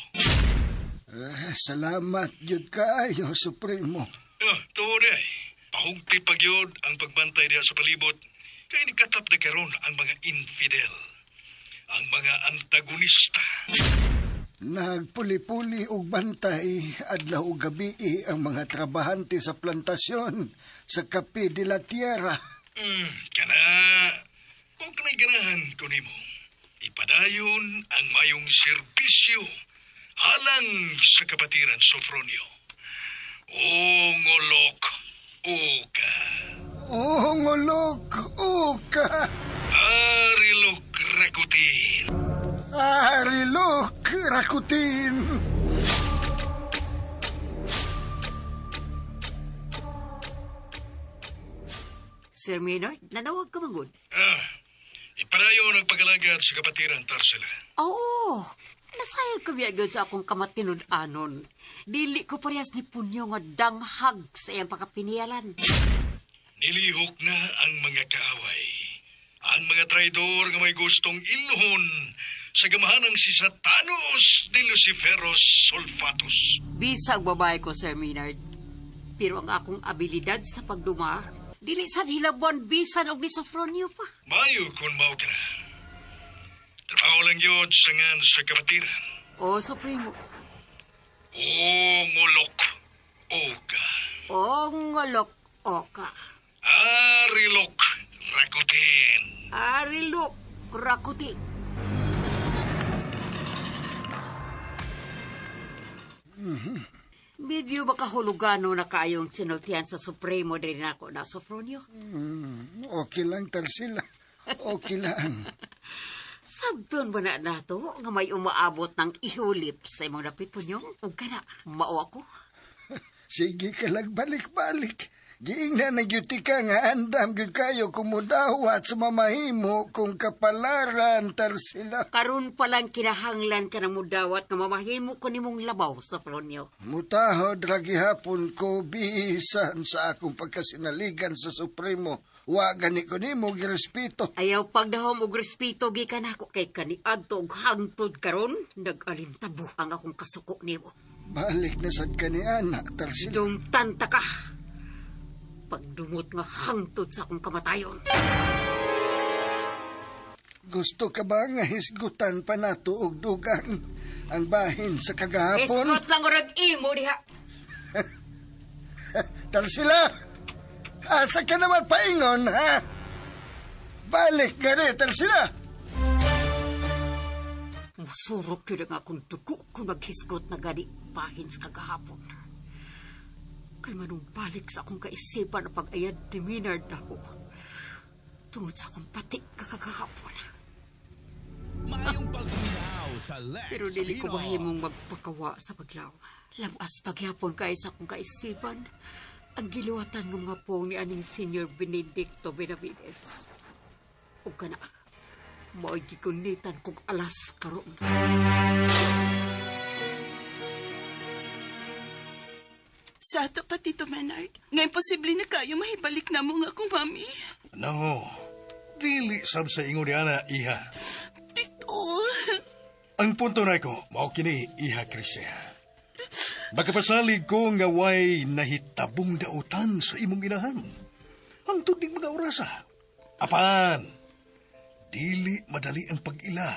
Ah, salamat jud kaayo, Supremo. Ah, tuod ay. Pahugti pagyod ang pagbantay diha sa palibot kay nikatap na karon ang mga infidel, ang mga antagonista. Nagpuli-puli og bantay adlaw ug gabi ang mga trabahante sa plantasyon sa Cape de la Tierra. Kana, kung kanay ganahan ko nimo, ipadayon ang mayong serbisyo halang sa kapatiran Sofronio. O ngolok, o ka. Oh, ngulok, uka, Arilok rakutin. arilok, rakutin. Sir Maynard, nanawag ka magod. Ah, ipadayon ang pag-alagad sa kapatiran Tarsila. Oo, nasayag kami agad sa akong kamatinud-anon. Dili ko parehas ni Punyo nga danghag sa iyang pakapinialan. Nilihok na ang mga kaaway. Ang mga traidor nga may gustong ilhon sa gamahanang si Satanos de Luciferos Sulfatus. Bisag babae ko, Sir Maynard. Pero ang akong abilidad sa pagduma, dili sa hilabuan bisan og ni Sofronio pa. Mayo kun mao ka na. Trabaho lang yun sa ngan sa kapatiran. O, Supremo. O ngulok, o ka. O, ngolok, oka. Arilok, rakutin. Arilok, rakuti. Medyo makahulugano na kaayong sinultian sa Supremo din ako na, Sofronio. Okay lang, Tarsila. Okay lang. Sabton ba na nato nga may umaabot ng ihulip sa imong dapit punyong? Ug kana, mao ako. Sige ka lang, balik-balik. Giingnan na gyud ka nga andam gyud kayo kumudawat sa mamahimo kung kapalaran, Tarsila. Karon pa lang kinahanglan ka ng mudawat nga mamahimo ko nimong labaw, Sofronio. Mutahod ra gihapon ko bisan sa akong pagkasinaligan sa Supremo. Wa gani ko nimo girespeto. Ayaw pagdahom og respeto gikan nako kay kaniadto og hangtod karon nag-alintabo ang akong kasuko nimo. Balik na sad kani ana, Tarsila. Dumtanta ka. Pagdumot nga hangtod sa akong kamatayon. Gusto ka ba nga hisgutan pa nato og dugang ang bahin sa kagahapon? Hisgot lang orag imo diha. Tarsila! Asa ka naman paingon, ha? Balik gani, Tarsila! Musurok yun ang akong dugo kung maghisgot na gani bahin sa kagahapon. Kay manumbalik sa akong kaisipan ang pag-ayad ni Maynard ako. Tungod sa akong pati kakagahapon. Maayong pagpaminaw sa Lex Pero dili ko Pino. mahimong magpakawa sa paglaw. Lamas pagyapon kay sa akong kaisipan ang giluwatan ng mga pong ni aning Senior Benedicto Benavides. Ug kana, mao'y gikunitan kog alas karon. Sa ato pa, Tito Menard, nga imposible na kayo mahibalik na mo nga akong mami. No. Dili sab sa ingon ni ana, iha. Tito, Ang punto na ko, mao kini iha Krisya. Makapasalig ko nga way nahitabong dautan sa imong inahan. Hangtod ning mga orasa. Apan, dili madali ang pag-ila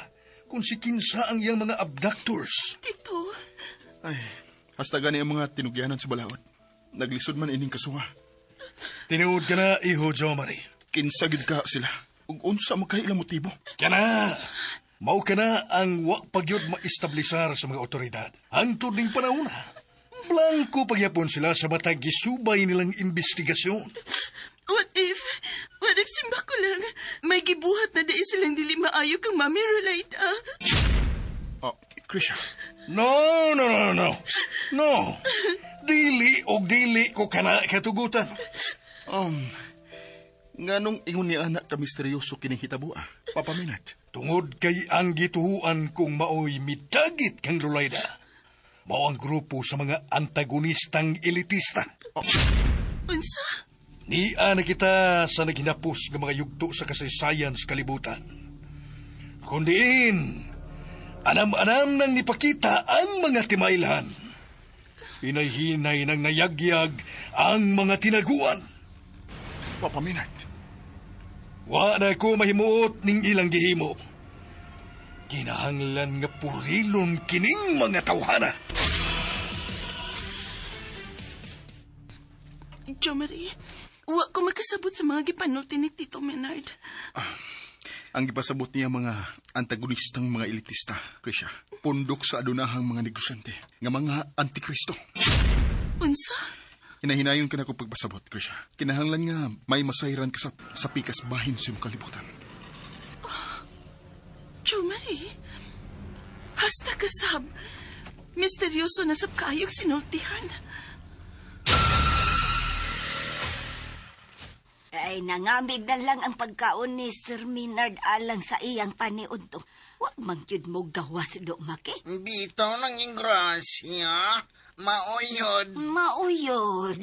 kung si kinsa ang iyang mga abductors. Tito, Ay, hasta gani ang mga tinugyanan sa balaod. Naglisod man ining kasuha. Tinuod ka na, iho Jomari. Kinsa gid ka sila. Ug unsa man kay ilang motibo? Kana! Mao ka na ang wa pagyud maestablisar sa mga otoridad. Hangtod ning panahon na. Blanko pagyapon sila sa matag gisubay nilang investigasyon. what if simba ko lang, may gibuhat na dai silang dili maayo kang mami Rolaida. Oh, Krisha. No, no, no, no. No. Dili og dili ko kana katugutan. Nganong ingon ni anak ka misteryoso kining hitabo ah, Papa Minard. Tungod kay ang gituhuan kong maoy midagit kang Rolayda. Mao ang grupo sa mga antagonistang elitista. Unsa? Nia na kita sa naghinapos ng mga yugto sa kasaysayan sa kalibutan. Kundiin, anam-anam nang nipakita ang mga timailhan. Hinay-hinay nang nayagyag ang mga tinaguan. Papa Minard. Wa na ko mahimuot ning ilang gihimo. Kinahanglan nga purilon kining mga tawhana. Jo Marie, wa ko makasabot sa mga gipanulti ni Tito Menard. Ang gipasabot niya mga antagonistang mga elitista, Krisha. Pundok sa adunahang mga negosyante, nga mga antikristo. Unsa? Hinahinayon ka na kong pagpasabot, Krisha. Kinahanglan nga may masayran ka sa pikas bahin sa imong kalibutan. Jo Marie, hasta kasab. Misteryoso na sab kaayog sinultihan. Ay, nangamig na lang ang pagkaon ni Sir Maynard alang sa iyang paniudto. Wa man gyud mo gawas do, Maki. Bitaw nang ingrasya. Mauyod. Mauyod.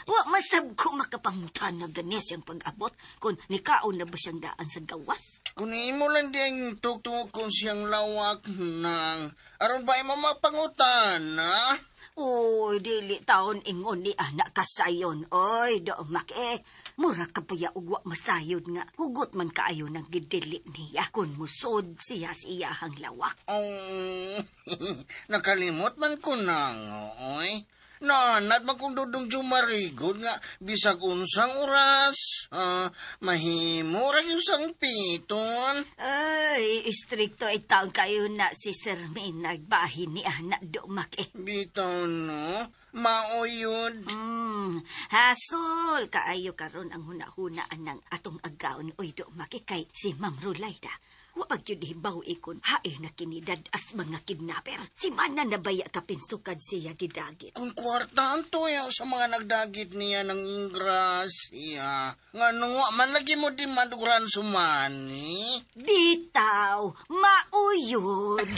Wa masab ko makapangutan na gani siyang pag-abot kung nikaon na ba siyang daan sa gawas. Kung imo lang di ang tugtungkol siyang lawak nang aron ba imo mapangutan, ha? Uy, dili taon ingon ni anak kasayon. Oy, do Maki. Mura ka pa ya og wa masayod nga. Hugot man kaayo ng gidili niya kung musod siya sa iyahang lawak. Oh, nakalimot man ko nang, oy. Nanat man kung dudong jumarigod nga bisag unsang oras. Mahimo ra yung sang piton. Ay, istrikto ay taon kayo na si Sir Maynard bahin ni anak do Maki. Bitaw no, mauyod. Hasol kaayo karon ang hunahunaan ng atong agaon oy do Maki kay si Ma'am Rulayda. Wa pag yun hibaw ikon hae na kinidad as mga kidnapper. Si Mana na baya kapinsukad siya gidagit. Kung kwarta ang tuyaw sa mga nagdagit niya ng ingrasya. Nga nung wa man lagi mo di maduran sumani. Bitaw, mauyod.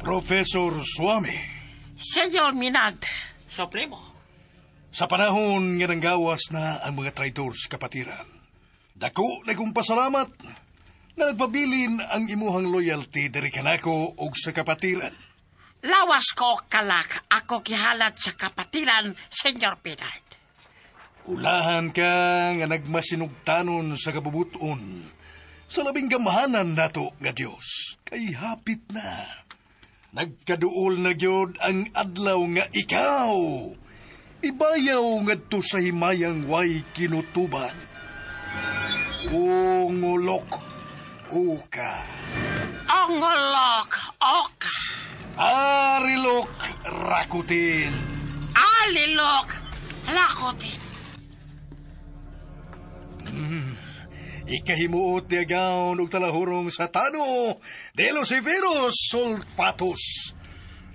Professor Suami. Senyor Minad, Supremo. Sa panahon nga nanggawas na ang mga traidor sa kapatiran, dako na kong pasalamat nga nagpabilin ang imuhang loyalty diri kanako og sa kapatiran. Lawas ko kalak, ako gihalat sa kapatiran, Senyor Minad. Ulahan ka nga nagmasinugtanon sa kabubuton sa labing gamahanan nato nga Dios kay hapit na. Nagkaduol na gyud ang adlaw nga ikaw ibayaw ngadto sa himayang way kinutuban. Ungulok uka. Ongolok, oka. Arilok rakutin. Alilok, lakotin. Ikahimuot ni agaw og talahurong sa Tano de los Severos Solpatos.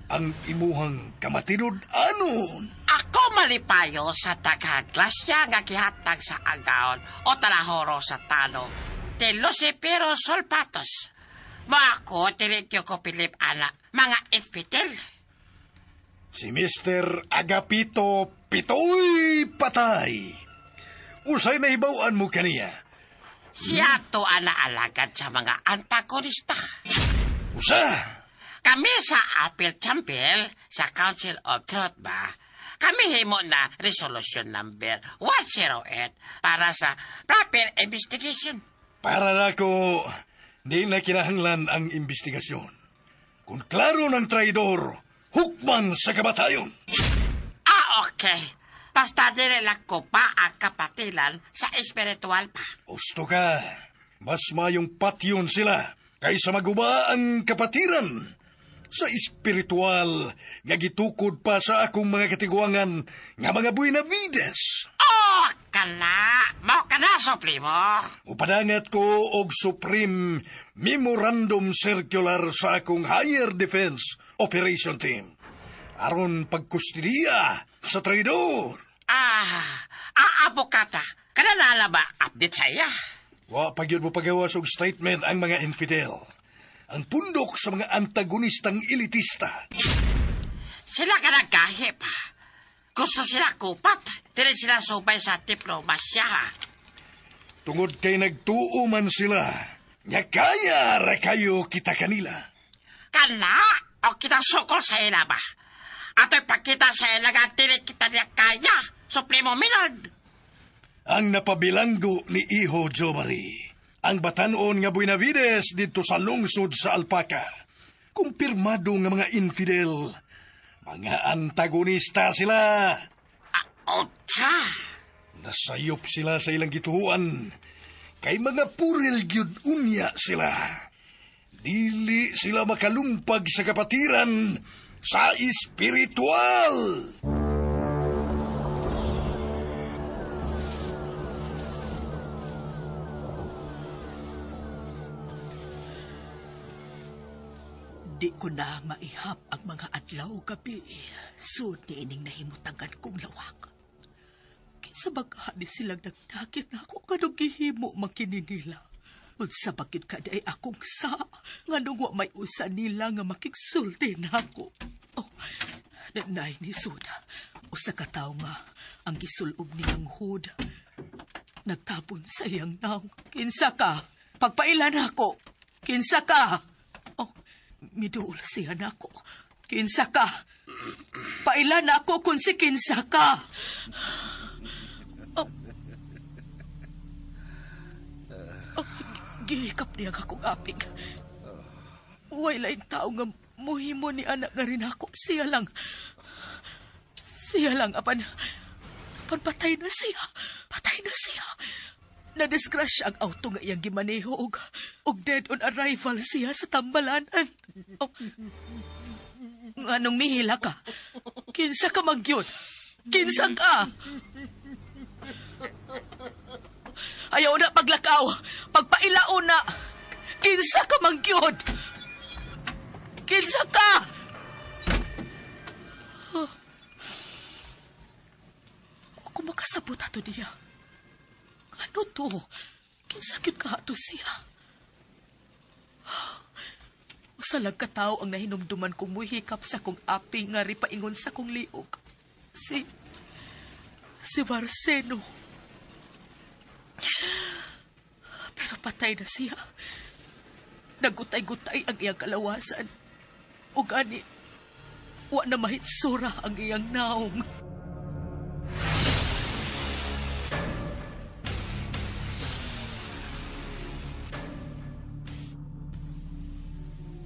Ang imuhang kamatinud-anon. Ako malipayo sa taghaglasya nga gihatag sa agaon o talahoro sa Tano de los Severos Solpatos. Mo ako, tinityo ko Pilip ana, mga infidel. Si Mr. Agapito Pitoy Patay. Usay nahibaw-an mo kaniya. Siya to ana alagad sa mga antagonista. Usa! Kami sa Appeal Chamber, sa Council of Truth ba, kami himo na resolution number 108 para sa proper investigation. Para nako, di na kinahanglan ang investigasyon. Kung klaro ng traidor, hukman sa kabatayon. Ah, okay. Basta dili ko pa ang kapatilan sa espiritual pa. Gusto ka, mas mayong patyon sila kaysa maguba ang kapatiran. Sa espiritual, nga gitukod pa sa akong mga katiguangan nga mga Buenavides. Oh, kana! Mao ka na, Supremo! Upadangat ko og Supreme Memorandum Circular sa akong Higher Defense Operation Team. Aron pagkustidiya sa traidor. Ah, abokata. Kana na ba update sa iya? Wa pa gyud mo pagawas og statement ang mga infidel. Ang pundok sa mga antagonistang elitista. Sila ka nagkahi pa. Gusto sila kupat. Dili sila subay sa diplomasya. Tungod kay nagtuo man sila, nga kaya ra kayo kita kanila. Kana o kita sukol sa ila ba? Ato'y pakita sa ila nga dili kita niya kaya. Supremo Minard. Ang napabilanggo ni Iho Jomari, ang batanon nga Buenavides dito sa lungsod sa Alpaca. Kumpirmado nga mga infidel, mga antagonista sila. Otsa! Nasayop sila sa ilang gituhuan, kay mga puril gyud unya sila. Dili sila makalumpag sa kapatiran sa espiritual. Di ko na maihap ang mga adlaw gabi. Sud ni ining nahimutangan kong lawak. Kinsa bagahani silang nagnakit na ako kanong gihimo makini nila. Unsa bakit kaday akong sa nganong wa may usa nila nga makigsulti nako. Oh, nanay ni Suda. Usa ka tawo nga ang gisulob niyang hood. Nagtapon sa iyang naong. Kinsa ka? Pagpailan ako. Kinsa ka? Oh, miduol siya nako. Kinsa ka? Pailan ako kung si kinsa ka. Oh. Oh, gihikap niya nga akong apig. Way lain tao nga muhimo ni anak nga rin ako. Siya lang. Siya lang, apan patay na siya. Patay na siya. Nadisgrasya ang auto nga iyang gimaneho og dead on arrival siya sa tambalanan. Oh. Nganong mihila ka? Kinsa ka magyud? Kinsa ka? Ayaw na paglakaw. Pagpailao na. Kinsa ka mangyod? Kinsa ka? Oh. Ako makasabot ato niya. Ano to? Kinsa gyud ka ato siya? Usa lang ka tao ang nahinumduman kong muhikap sa kong aping nga ripaingon sa kong liog. Si Marcelo. Pero patay na siya. Nagutay-gutay ang iyang kalawasan. O gani, wa na mahitsura ang iyang naong.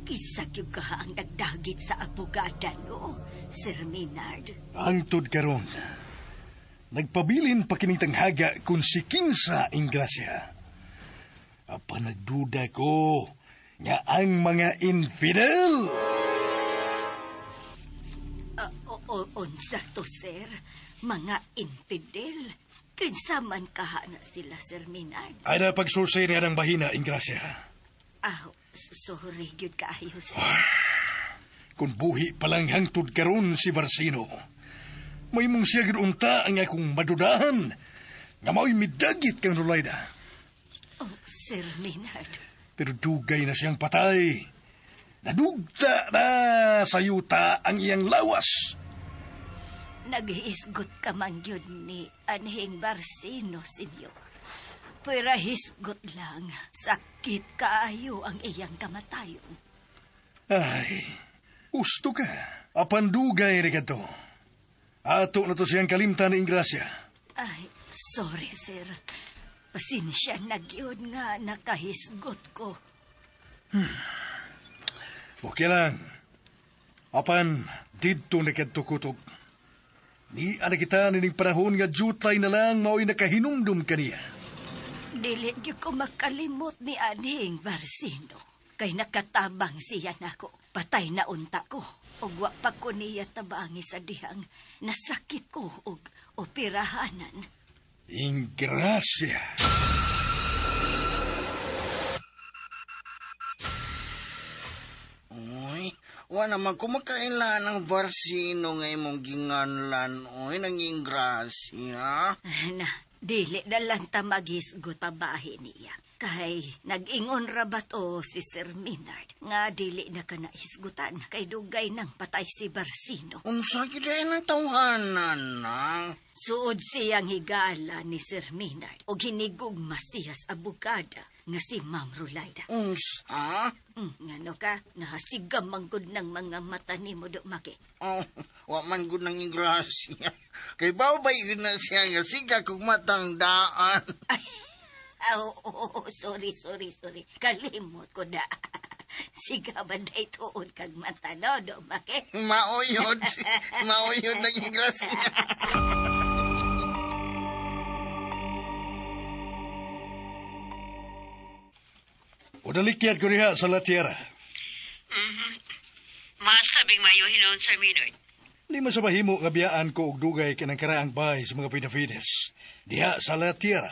Isa gyud ka ang nagdagit sa abogada, no, Sir Maynard. Angtod karon, nagpabilin pa kining tanghaga kung si Kinsa Ingrasya. Apan nagduda ko nga ang mga infidel. Unsa to, sir? Mga infidel? Kinsa man kaha na sila, Sir Maynard? Ay na pagsulsay niya ng bahina, Ingrasya. Ah, sorry, gyud kaayo, sir. Kung buhi palang hangtod karon si Barsino, may mong siya gyud unta ang akong madudahan nga mao'y midagit kang Rulayda. Oh, Sir Maynard. Pero dugay na siyang patay. Nadugta na sa yuta ang iyang lawas. Naghisgot ka man gyud ni Anhing Barsino, senyor. Pero hisgot lang, sakit kaayo ang iyang kamatayon. Ay, gusto ka. Apan dugay ni kadto. Ato na to siyang kalimtan ni Ingrasya. Ay, sorry, sir. Pasensya na gyud nga nakahisgot ko. Okay lang. Apan, didto na kadto kutob. Ni ana kita nining panahon nga jutay na lang mao'y nakahinumdum kaniya. Dili gyud ko makalimot ni Anhing Barsino. Kay nakatabang siya nako. Patay na unta ko. Og wa pa ko niya tabangi sa dihang nasakit ko og operahanan. Ingrasya. Uy, wa naman ko makaila ng Barsino nga imong ginganlan. Uy, nang Ingrasya. Na, dili na lang ta maghisgot pabahi niya. Kay nag-ingon ra ba to si Sir Maynard nga dili na ka nahisgutan kay dugay nang patay si Barsino. Unsa gyud ay nang tawhanan na? Suod siyang higala ni Sir Maynard og hinigugma siya sa abogada nga si Ma'am Rulayda. Unsa? Ngano ka, nahasiga manggod ng mga mata ni mo, Maki. Oh, wa man gud nang Ingrasya. Kay baw-bay gyud na siya nga siga kog matang daan. Ay, oh, sorry. Kalimot ko na. Siga ba day tuon kag mata, no, Maki? Mauyod. Mauyod nang Ingrasya. Udalikyat ko diha sa La Tierra. Mm-hmm. Masabing mayo hinoon, Sir Maynard. Di man sa mahimo nga biyaan ko og dugay kanang karaang bay sa mga Benavides. Diha sa La Tierra.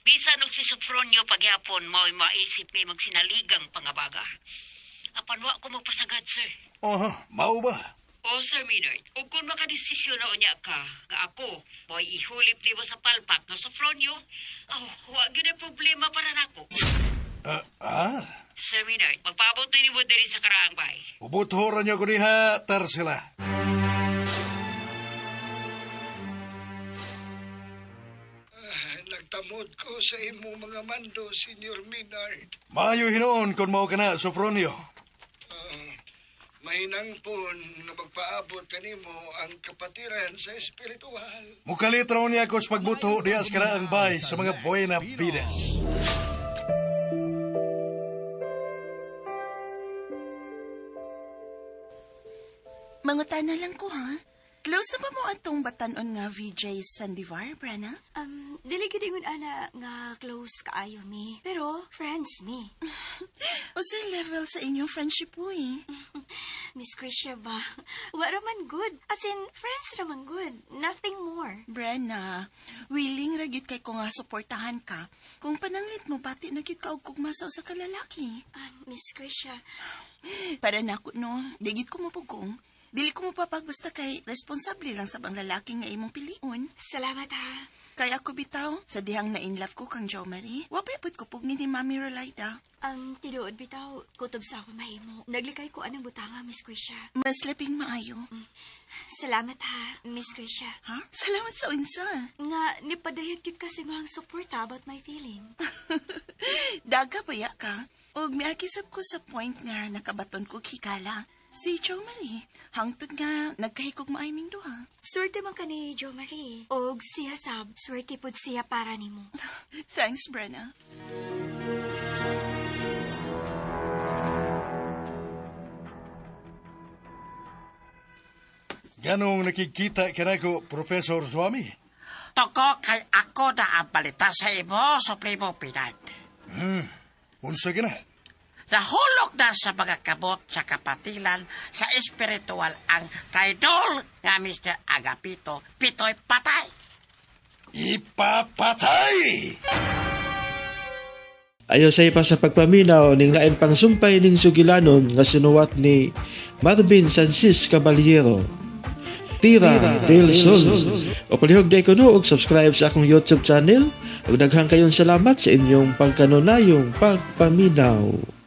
Bisan og si Sofronio pagyapon, mao'y maisip ni magsinaligang pangabaga. Apan wa ko magpasagad, sir. Aha, mao ba? O, Sir Maynard, ug kung makadesisyon na unya ka, nga ako, mo'y ihulip nimo sa palpak nga Sofronio, oh, wa gyud ay problema para nako. Sir Maynard, magpaabot na nimo diri sa karaang bay. Ubuthoran niyo ko diha, Tarsila. Nagtamod ko sa imong mga mando, Senyor Maynard. Maayo hinuon kung mao ka na, Sofronio. Mahinangpon nga magpaabot kanimo ang kapatiran sa espiritual. Mukalit raw niya ako sa pagbuto diha sa karaang bay sa mga Buena Vides. Mangutana lang ko, ha? Close na ba mo atong batanon nga VJ Sandivar, Brana? Dili gid ingon ana nga close kaayo mi, pero friends mi. Usa level sa inyong friendship po eh. Miss Krisha ba? Wa raman good. As in, friends raman good. Nothing more. Brana, willing ra gyud kay ko nga suportahan ka. Kung pananglit mo, pati na gyud ka og kugmasaw sa kalalaki. Miss Krisha. Para nako no, di gyud ko mapugong. Dili ko mapapag basta kay responsable lang sa bang lalaki nga imong piliun. Salamat ha. Kaya ako bitaw, sa dihang na in love ko kang Jo Marie, wa pa pud ko pugni ni Mami Rolaida. Ang tinuod bitaw, kutob sa ako mahimo. Naglikay ko anang butanga, Miss Krisha. Mas labing maayo. Salamat ha, Miss Krisha. Ha? Salamat sa unsa. Nga, nipadayag gyud kasi mga suporta about my feeling. Daga baya ka. Og miagi sab ko sa point nga nakabaton ko higala. Si Jo Marie, hangtod nga nagkahikog maay ming duha. Swerte man ka ni Jo Marie. Og siya sab, swerte pud siya para nimo. Thanks, Brenna. Ganong nakikita ka na ko, Professor Swami? Toko kay ako na ang balita sa imo, Supremo Pinat. Unsa ka na? Nahulog na sa mga kabot sa kapatilan sa espiritual ang traidor nga Mr. Agapito Pitoy Patay. Ipapatay! Ayo sa pa sa pagpaminaw ning lain pang sumpay ning sugilanon nga sinuwat ni Marvin Sanchez Caballero. Tira del Sol. O palihog day kuno og subscribe sa akong YouTube channel. Ug daghang kayong salamat sa inyong pagkanunayong pagpaminaw.